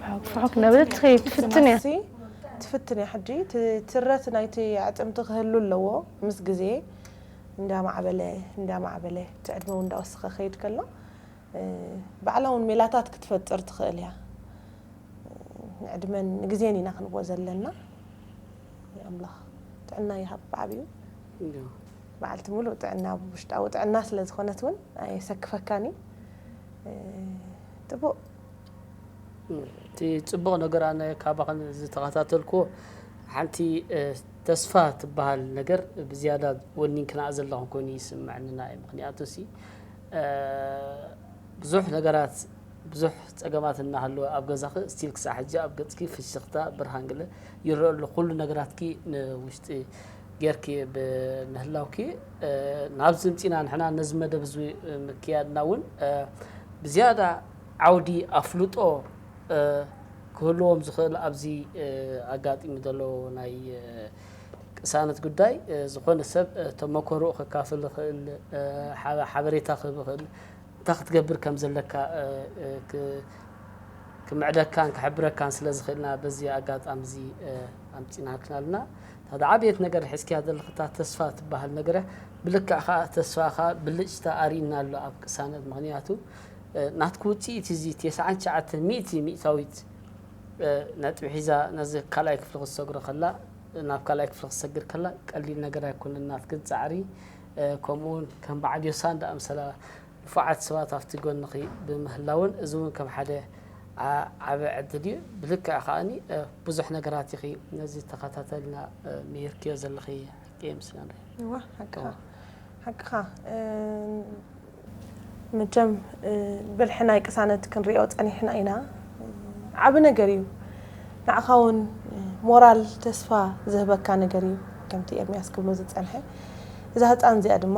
ፍሕክ ፍሕክ እናበለት ትኸይድ ትፍትን እያ ሲ ትፍትን እያ ሕጂ ት- ትረት ናይቲ ኣዕፅምቲ ክህሉ ኣለዎ ምስ ግዜ እንዳማዕበለ እንዳማዕበለ እቲ ዕድመ እውን እንዳወሰኸ ከይድ ከሎ እ፣ ባዕላ እውን ሜላታት ክትፈጥር ትኽእል እያ ንዕድመን ንግዜን ኢና ክንቦ ዘለና ኣምላኽ ጥዕና ይሃብ ብዓብዩ በዓልቲ ሙሉእ ጥዕና ውሽጣዊ ጥዕና ስለ ዝኾነት እውን ኣየሰክፈካን እዩ እ፣ ጥቡቅ እቲ ፅቡቕ ነገር ኣነ ካባኽን ዝተኸታተልኩዎ ሓንቲ እ፣ ተስፋ ትበሃል ነገር ብዝያዳ ወኒንክና ዘለኹም ኮይኑ ይስምዐንና እዩ ምክንያቱ ሲ እ፣ ብዙሕ ነገራት ብዙሕ ፀገማት እናሃለወ ኣብ ገዛኺ ስቲል ክሳዕ ሕጂ ኣብ ገፅኪ ፍሽኽታ ብርሃን ገለ ይረአ ኣሎ ኩሉ ነገራትኪ ንውሽጢ ጌርኪ ብምህላውኪ እ፣ ናብዚ ምፂና ንሕና ነዚ መደብ እዚ ምክያድና እውን እ፣ ብዝያዳ ዓውዲ ኣፍልጦ እ፣ ክህልዎም ዝኽእል ኣብዚ እ፣ ኣጋጢሙ ዘሎ ናይ እ፣ ቅሳነት ጉዳይ እ፣ ዝኾነ ሰብ እ፣ ተመክሮኡ ከካፍል ይኽእል እ፣ ሓበ- ሓበሬታ ክህብ ይኽእል እንታይ ክትገብር ከም ዘለካ እ፣ እ፣ ክ- ክምዕደካን ክሕብረካን ስለ ዝኽእልና በዚ ኣጋጣሚ እዚ እ፣ ኣምፂናልክና ኣለና እታ ዝዓበየት ነገር ሒዝክያ ዘለኽታ ተስፋ ትበሃል ነገር እያ ብልክዕ ከዓ ተስፋ ከዓ ብልጭታ ኣርኢና ኣሎ ኣብ ቅሳነት ምክንያቱ እ፣ ናትኩ ውፅኢት እዚ ተስዓን ትሽዓተን ሚእቲ ሚእታዊት እ፣ ነጥቢ ሒዛ ነዚ ካልኣይ ክፍሊ ክትሰግሮ ከላ ናብ ካልኣይ ክፍሊ ክትሰግር ከላ ቀሊል ነገር ኣይኮነን ናትክን ፃዕሪ እ፣ ከምኡ እውን ከም በዓል ዮሳን ዝኣምሰላ ንፉዓት ሰባት ኣብቲ ጎንኺ ብምህላውን እዚ እውን ከም ሓደ ዓ- ዓቢ ዕድል እዩ ብልክዕ ከዓኒ እ፣ ብዙሕ ነገራት ኢኺ ነዚ ተኸታተልና እ፣ ምሂርክዮ ዘለኺ ሓቂ ይመስለኒ እዋ ሓቅኻ ሓቅኻ እ፣ መቸም እ፣ ብልሒ ናይ ቅሳነት ክንሪኦ ፀኒሕና ኢና ዓቢ ነገር እዩ ንዓኻ እውን ሞራል ተስፋ ዝህበካ ነገር እዩ ከምቲ ኤርሚያስ ክብሎ ዝፀንሐ እዛ ህፃን እዚኣ ድማ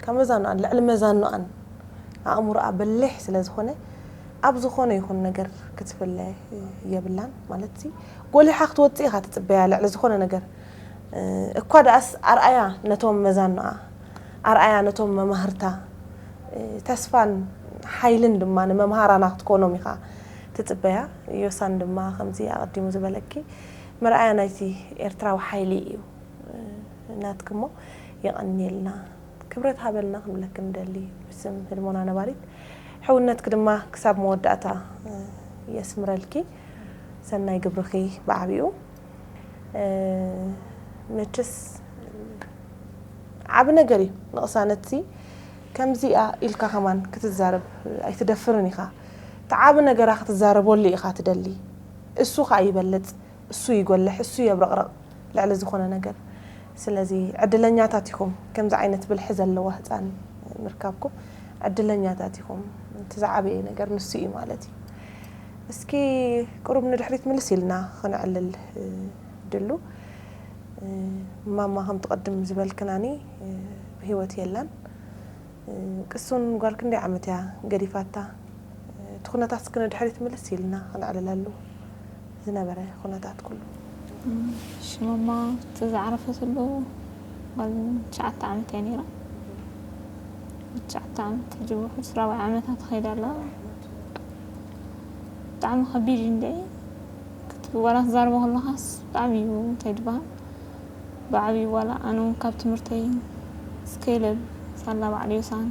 ካብ መዛኖኣን ልዕሊ መዛኖኣን ኣእምሮኣ በሊሕ ስለ ዝኾነ ኣብ ዝኾነ ይኹን ነገር ክትፍለ የብላን ማለት ሲ ጎሊሓ ክትወፅእ ኢኻ ትፅበያ ልዕሊ ዝኾነ ነገር እኳ ደኣስ ኣርኣያ ነቶም መዛኖኣ ኣርኣያ ነቶም መማህርታ ተስፋን ሓይልን ድማ ንመምሃራና ክትኮኖም ኢኻ ትፅበያ ዮሳን ድማ ከምዚ ኣቐዲሙ ዝበለኪ መርኣያ ናይቲ ኤርትራዊ ሓይሊ እዩ ናትክሞ የቐንየልና ክብረት ሃበልና ክንብለኪ ንደሊ ብስም ህድሞና ነባሪት ሕውነትኪ ድማ ክሳብ መወዳእታ የስምረልኪ ሰናይ ግብርኺ ብዓቢኡ መችስ ዓቢ ነገር እዩ ንቕሳነትሲ ከምዚኣ ኢልካ ከማን ክትዛረብ ኣይትደፍርን ኢኻ እቲ ዓቢ ነገራ ክትዛረበሉ ኢኻ ትደሊ እሱ ኸኣ ይበልጽ እሱ ይጎልሕ እሱ የብረቕረቕ ልዕሊ ዝኾነ ነገር ስለዚ ዕድለኛታት ኢኹም ከምዚ ዓይነት ብልሒ ዘለዋ ህፃን ምርካብኩም ዕድለኛታት ኢኹም እቲ ዝዓበየ ነገር ንሱ እዩ ማለት እዩ እስኪ ቁሩብ ንድሕሪት ምልስ ኢልና ክንዕልል ድሉ። ማማ ከምቲ ቅድም ዝበልክናኒ ብህይወት የላን። ቅሱን ጓል ክንደይ ዓመት እያ ገዲፋታ? እቲ ኩነታት እስኪ ንድሕሪት ምልስ ኢልና ክንዕልለሉ ዝነበረ ኩነታት ኩሉ። ሽማማ እቲ ዝዓረፈትሉ ጓል ትሽዓተ ዓመት እያ ነይራ። ትሽዓተ ዓመት ሕጂ ውሕድ ስራዊ ዓመታት ትኸይድ ኣላ። ብጣዕሚ ከቢድ እዩ እንደ ክትዋላ ትዛርቦ ከለኻስ ብጣዕሚ እዩ እንታይ ድበሃል ብዓብዩ ዋላ ኣነ እውን ካብ ትምህርተይ ስኬለብ ሳላ ባዕል ዮሳን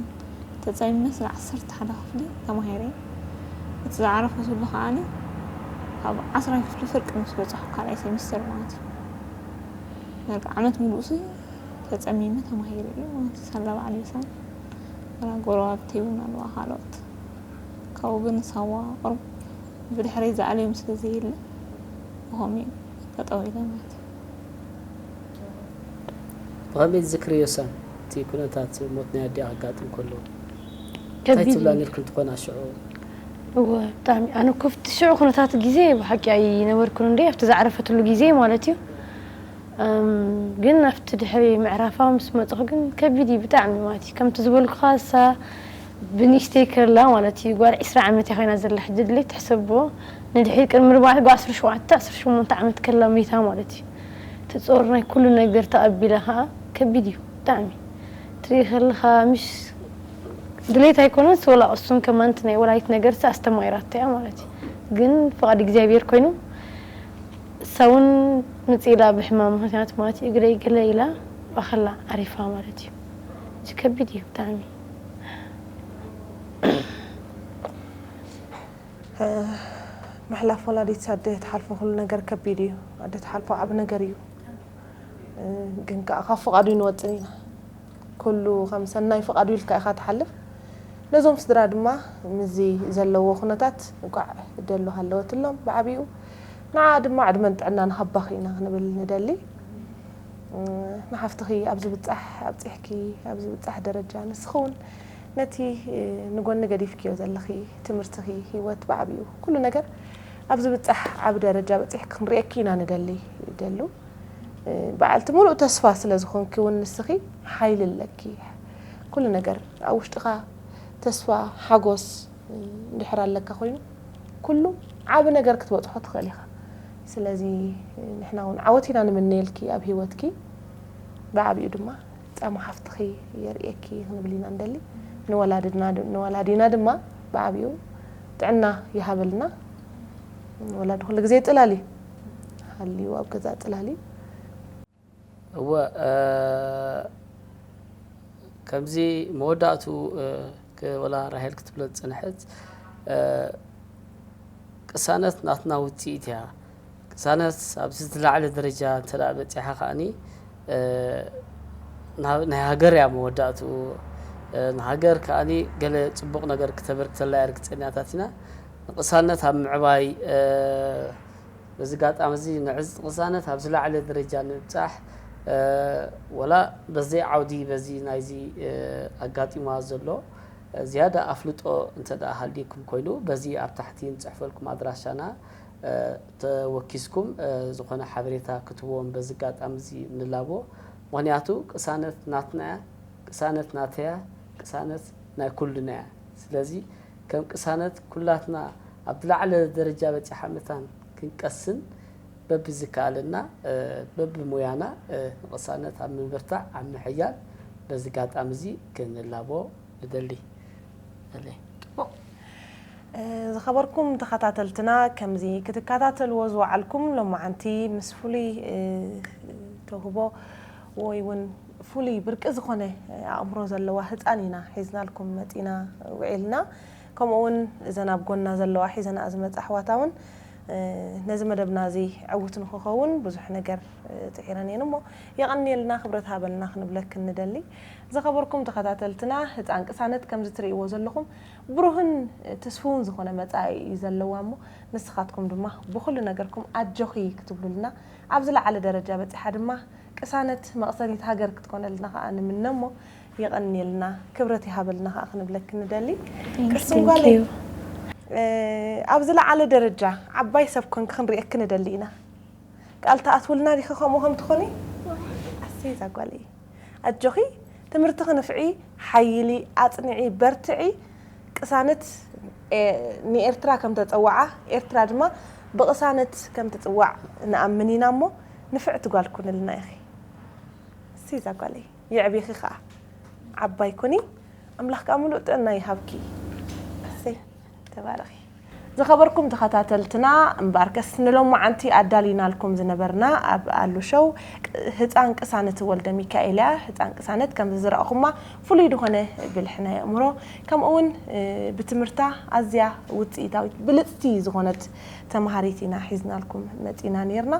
ተፀሚመ ስለ ዓሰርተ ሓደ ክፍሊ ተማሂረ። እቲ ዝዓረፈትሉ ከዓኒ ካብ ዓስራይ ክፍሊ ፍርቂ ምስ በፃኹ ካልኣይ ሴሚስተር ማለት እዩ። ነርቂ ዓመት ሙሉእሲ ተፀሚመ ተማሂረ እዩ ማለት እዩ። ሳላ ባዕል ዮሳን ዋላ ጎረባብቲ እውን ኣለዋ ካልኦት ካብኡ ግን ሳዋ ቁሩብ ብድሕረይ ዝኣልዮም ስለ ዘየለ ብኸምኡ እዩ ጠጠው ኢለ ማለት እዩ። ብኸመይ ትዝክርዮ ዮሳን እቲ ኩነታት ሞት ናይ ኣዲኣ ከጋጥም ከሎ እንታይ ከቢድ ትብላ እዩ። ነርክን ትኾና ሽዑ? እወ ብጣዕሚ ኣነ እኮ ኣብቲ ሽዑ ኩነታት ግዜ ብሓቂ ኣይነበርኩን እንደ ኣብቲ ዝዓረፈትሉ ግዜ ማለት እዩ። ግን ኣብቲ ድሕሪ ምዕራፋ ምስ መፅኹ ግን ከቢድ እዩ ብጣዕሚ ማለት እዩ። ከምቲ ዝበልኩኻ እሳ ብንእሽተይ ከላ ማለት እዩ ጓል ዒስራ ዓመት እያ ኮይና ዘላ ሕጂ ድሌት ትሕሰቦ ንድሕሪት ቅድሚ ርባዕተ ጓል ዓሰርተ ሸውዓተ ዓሰርተ ሸሞንተ ዓመት ከላ መይታ ማለት እዩ። እቲ ጾር ናይ ኩሉ ነገር ተቐቢላ ከዓ ከቢድ እዩ ብጣዕሚ ትርኢ ከለኻ ምሽ ድሌት ኣይኮነስ ወላ ቅሱን ከማንቲ ናይ ወላይት ነገር ኣስተማቂራቶ እያ ማለት እዩ። ግን ፍቓድ እግዚኣብሔር ኮይኑ እሳ እውን ምጽእ ኢላ ብሕማም ምኽንያት ማለት እዩ እግረይ ገለ ኢላ ብኣኸላ ዓሪፋ ማለት እዩ። እዚ ከቢድ እዩ ብጣዕሚ። ምሕላፍ ወላዲት ኣደ ትሓልፎ ኩሉ ነገር ከቢድ እዩ። ኣደ ትሓልፎ ዓቢ ነገር እዩ። ግን ከዓ ካብ ፍቓዱ ይንወፅን ኢና። ኩሉ ከም ሰናይ ፍቓዱ ኢልካ ኢኻ ትሓልፍ። ነዞም ስድራ ድማ ምስዚ ዘለዎ ኩነታት እንቋዕ ደሎ ሃለወትሎም ብዓቢኡ ንዓ ድማ ዕድመን ጥዕናን ሃባኺ ኢና ክንብል ንደሊ። ንሓፍትኺ ኣብ ዝብጻሕ ኣብጺሕኪ ኣብ ዝብጻሕ ደረጃ ንስኺ እውን ነቲ ንጎኒ ገዲፍክዮ ዘለኺ ትምህርትኺ ህይወት ብዓቢኡ ኩሉ ነገር ኣብ ዝብጻሕ ዓቢ ደረጃ በጺሕኪ ክንርእየኪ ኢና ንደሊ ደሉ። በዓልቲ ሙሉእ ተስፋ ስለ ዝኾንኪ እውን ንስኺ ሓይሊ ኣለኪ። ኩሉ ነገር ኣብ ውሽጥኻ ተስፋ፣ ሓጎስ እንድሕር ኣለካ ኮይኑ ኩሉ ዓቢ ነገር ክትበጽሖ ትኽእል ኢኻ። ስለዚ ንሕና እውን ዓወት ኢና ንምነየልኪ ኣብ ሂወትኪ። ብዓቢኡ ድማ ጻማ ሓፍትኺ የርእየኪ ክንብል ኢና ንደሊ። ንወላድና ንወላዲና ድማ ብዓቢኡ ጥዕና ይሃበልና። ወላዲ ኩሉ ግዜ ጽላል እዩ። ሃልዩ ኣብ ገዛ ጽላል እዩ። እወ ከምዚ መወዳእቱ ወላ ራሄል ክትብሎ ዝፀንሐት ቅሳነት ናትና ውፅኢት እያ። ቅሳነት ኣብዚ ዝለዓለ ደረጃ እንተ በፂሓ ከዓኒ ናይ ሃገር እያ መወዳእቱ። ንሃገር ከዓኒ ገለ ፅቡቕ ነገር ክተበርክተላ እያ ርግፀኛታት ኢና። ንቅሳነት ኣብ ምዕባይ በዚ ጋጣሚ እዚ ንዕዝቲ ቅሳነት ኣብ ዝለዓለ ደረጃ ንምብጻሕ ወላ በዘይ ዓውዲ በዚ ናይዚ ኣጋጢማ ዘሎ ዝያዳ ኣፍልጦ እንተ ደኣ ሃልዩኩም ኮይኑ በዚ ኣብ ታሕቲ ንጽሕፈልኩም ኣድራሻና ተወኪስኩም ዝኾነ ሓበሬታ ክትህብዎም በዚ ጋጣሚ እዚ ንላቦ። ምኽንያቱ ቅሳነት ናትና እያ፣ ቅሳነት ናተያ፣ ቅሳነት ናይ ኩልና እያ። ስለዚ ከም ቅሳነት ኩላትና ኣብ ዝለዓለ ደረጃ በጺሓ መታን ክንቀስን በብዝከኣለና በብሞያና ንቕሳነት ኣብ ምብርታዕ ኣብ ምሕያል በዚ ጋጣሚ እዚ ክንላቦ ንደሊ። ዝኸበርኩም ተኸታተልትና ከምዚ ክትከታተልዎ ዝወዓልኩም ሎማዓንቲ ምስ ፍሉይ ተውህቦ ወይ እውን ፍሉይ ብርቂ ዝኾነ ኣእምሮ ዘለዋ ህፃን ኢና ሒዝናልኩም መፂና ውዒልና። ከምኡ እውን እዘን ኣብ ጎና ዘለዋ ሒዘንኣ ዝመፃ ኣሕዋታ እውን ነዚ መደብና እዚ ዕውት ንክኸውን ብዙሕ ነገር ፅዒረን እየን እሞ የቐንየልና ክብረት ሃበልና ክንብለክን ንደሊ። ዝኸበርኩም ተኸታተልትና ህፃን ቅሳነት ከምዚ ትርእይዎ ዘለኹም ብሩህን ትስፉውን ዝኾነ መፃኢ እዩ ዘለዋ እሞ ንስኻትኩም ድማ ብኹሉ ነገርኩም ኣጆኺ ክትብሉልና ኣብ ዝለዓለ ደረጃ በፂሓ ድማ ቅሳነት መቕሰኒት ሃገር ክትኮነልና ከዓ ንምነ እሞ የቐንየልና ክብረት ይሃበልና ከዓ ክንብለኪ ንደሊ። ቅስም ጓለይ ኣብ ዝለዓለ ደረጃ ዓባይ ሰብ ኮንኪ ክንርእየኪ ንደሊ ኢና። ቃል ትኣትውልና ዲኺ ከምኡ ከም ትኾኒ? ኣሰይ እዛ ጓለይ። ኣጆኺ፣ ትምህርትኺ ንፍዒ፣ ሓይሊ ኣጽንዒ፣ በርትዒ። ቅሳነት ንኤርትራ ከም ተጸውዓ፣ ኤርትራ ድማ ብቕሳነት ከም ትጽዋዕ ንኣምን ኢና እሞ ንፍዕቲ ጓል ኩንልና ኢኺ። ኣሰይ እዛ ጓለይ። የዕቢኺ ኸኣ ዓባይ ኩኒ። ኣምላኽ ከኣ ምሉእ ጥዕና ይሃብኪ። ኣሰይ ተባረኺ። ዝኸበርኩም ተኸታተልትና፣ እምበኣርከስ ንሎማዓንቲ ኣዳሊናልኩም ዝነበርና ኣብ ኣሉ ሾው ህፃን ቅሳነት ወልደ ሚካኤል እያ። ህፃን ቅሳነት ከምዚ ዝረእኹማ ፍሉይ ዝኾነ ብልሒ ናይ ኣእምሮ፣ ከምኡ እውን ብትምህርታ ኣዝያ ውፅኢታዊት ብልፅቲ ዝኾነት ተምሃሪት ኢና ሒዝናልኩም መፂና ነርና።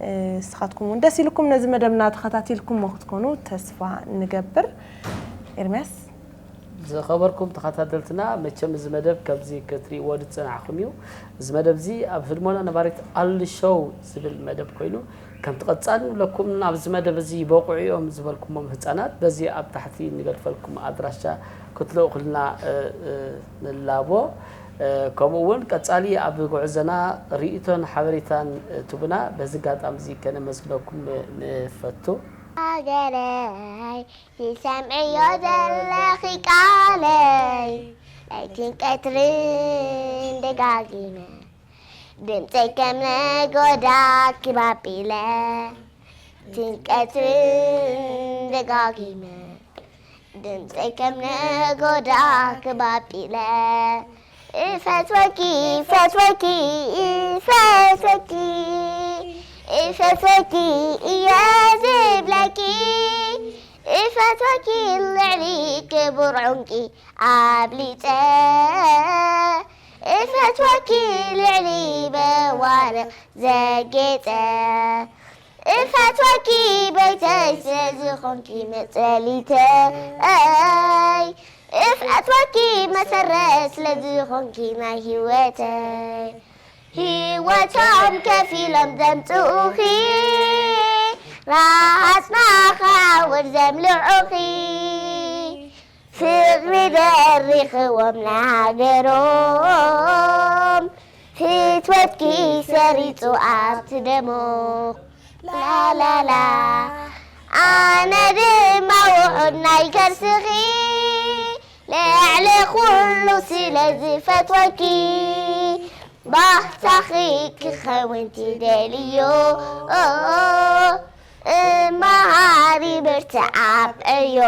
ንስኻትኩም እውን ደስ ኢልኩም ነዚ መደብና ተኸታቲልኩሞ ክትኮኑ ተስፋ ንገብር። ኤርምያስ። ዝኸበርኩም ተኸታተልትና፣ መቸም እዚ መደብ ከምዚ ክትሪእዎ ዝጸናሕኩም እዩ። እዚ መደብ እዚ ኣብ ህድሞና ነባሪት ኣሉ ሾው ዝብል መደብ ኮይኑ፣ ከምቲ ቀጻሊ ንብለኩም ኣብዚ መደብ እዚ በቑዑ እዮም ዝበልኩሞም ህጻናት በዚ ኣብ ታሕቲ ንገድፈልኩም ኣድራሻ ክትልእኹልና ንላቦ። ከምኡ እውን ቀጻሊ ኣብ ጉዕዞና ርእይቶን ሓበሬታን ትቡና በዚ ኣጋጣሚ እዚ ከነመስግነኩም ንፈቱ። ሃገረይ ትሰምዕዮ ዘለኺ ቃለይ ለይትን ቀትርን ደጋጊመ ድምፀይ ከም ነጎዳ ክባቢለ ትንቀትን ደጋጊመ ድምፀይ ከም ነጎዳ ክባቢለ እፈትወኪ እፈትወኪ እፈትወኪ እፈትወኪ እየ ዝብለኪ እፈትወኪ ልዕሊ ክቡር ዑንቂ ኣብሊፀ እፈትወኪ ልዕሊ በዋርቕ ዘጌፀ እፈትወኪ ቤተይ ስለዝኾንኪ መፅለሊተይ እፈትወኪ መሰረት ስለዝኾንኪ ናይ ህይወተይ ህይወቶም ከፊሎም ዘምፅኡኺ ራሃፅና ክዓውር ዘምልዑኺ ፍቕሪ ደሪኽዎም ንሃገሮም ፍትወትኪ ሰሪፁ ኣብቲ ደሞም ላላላ ኣነ ድማ ውሑድ ናይ ከርስኺ ልዕሊ ኩሉ ስለ ዝፈትወኪ ባህታኺ ክኸውን ትደልዮ እመሃሪ ብርትዕ ኣብዕዮ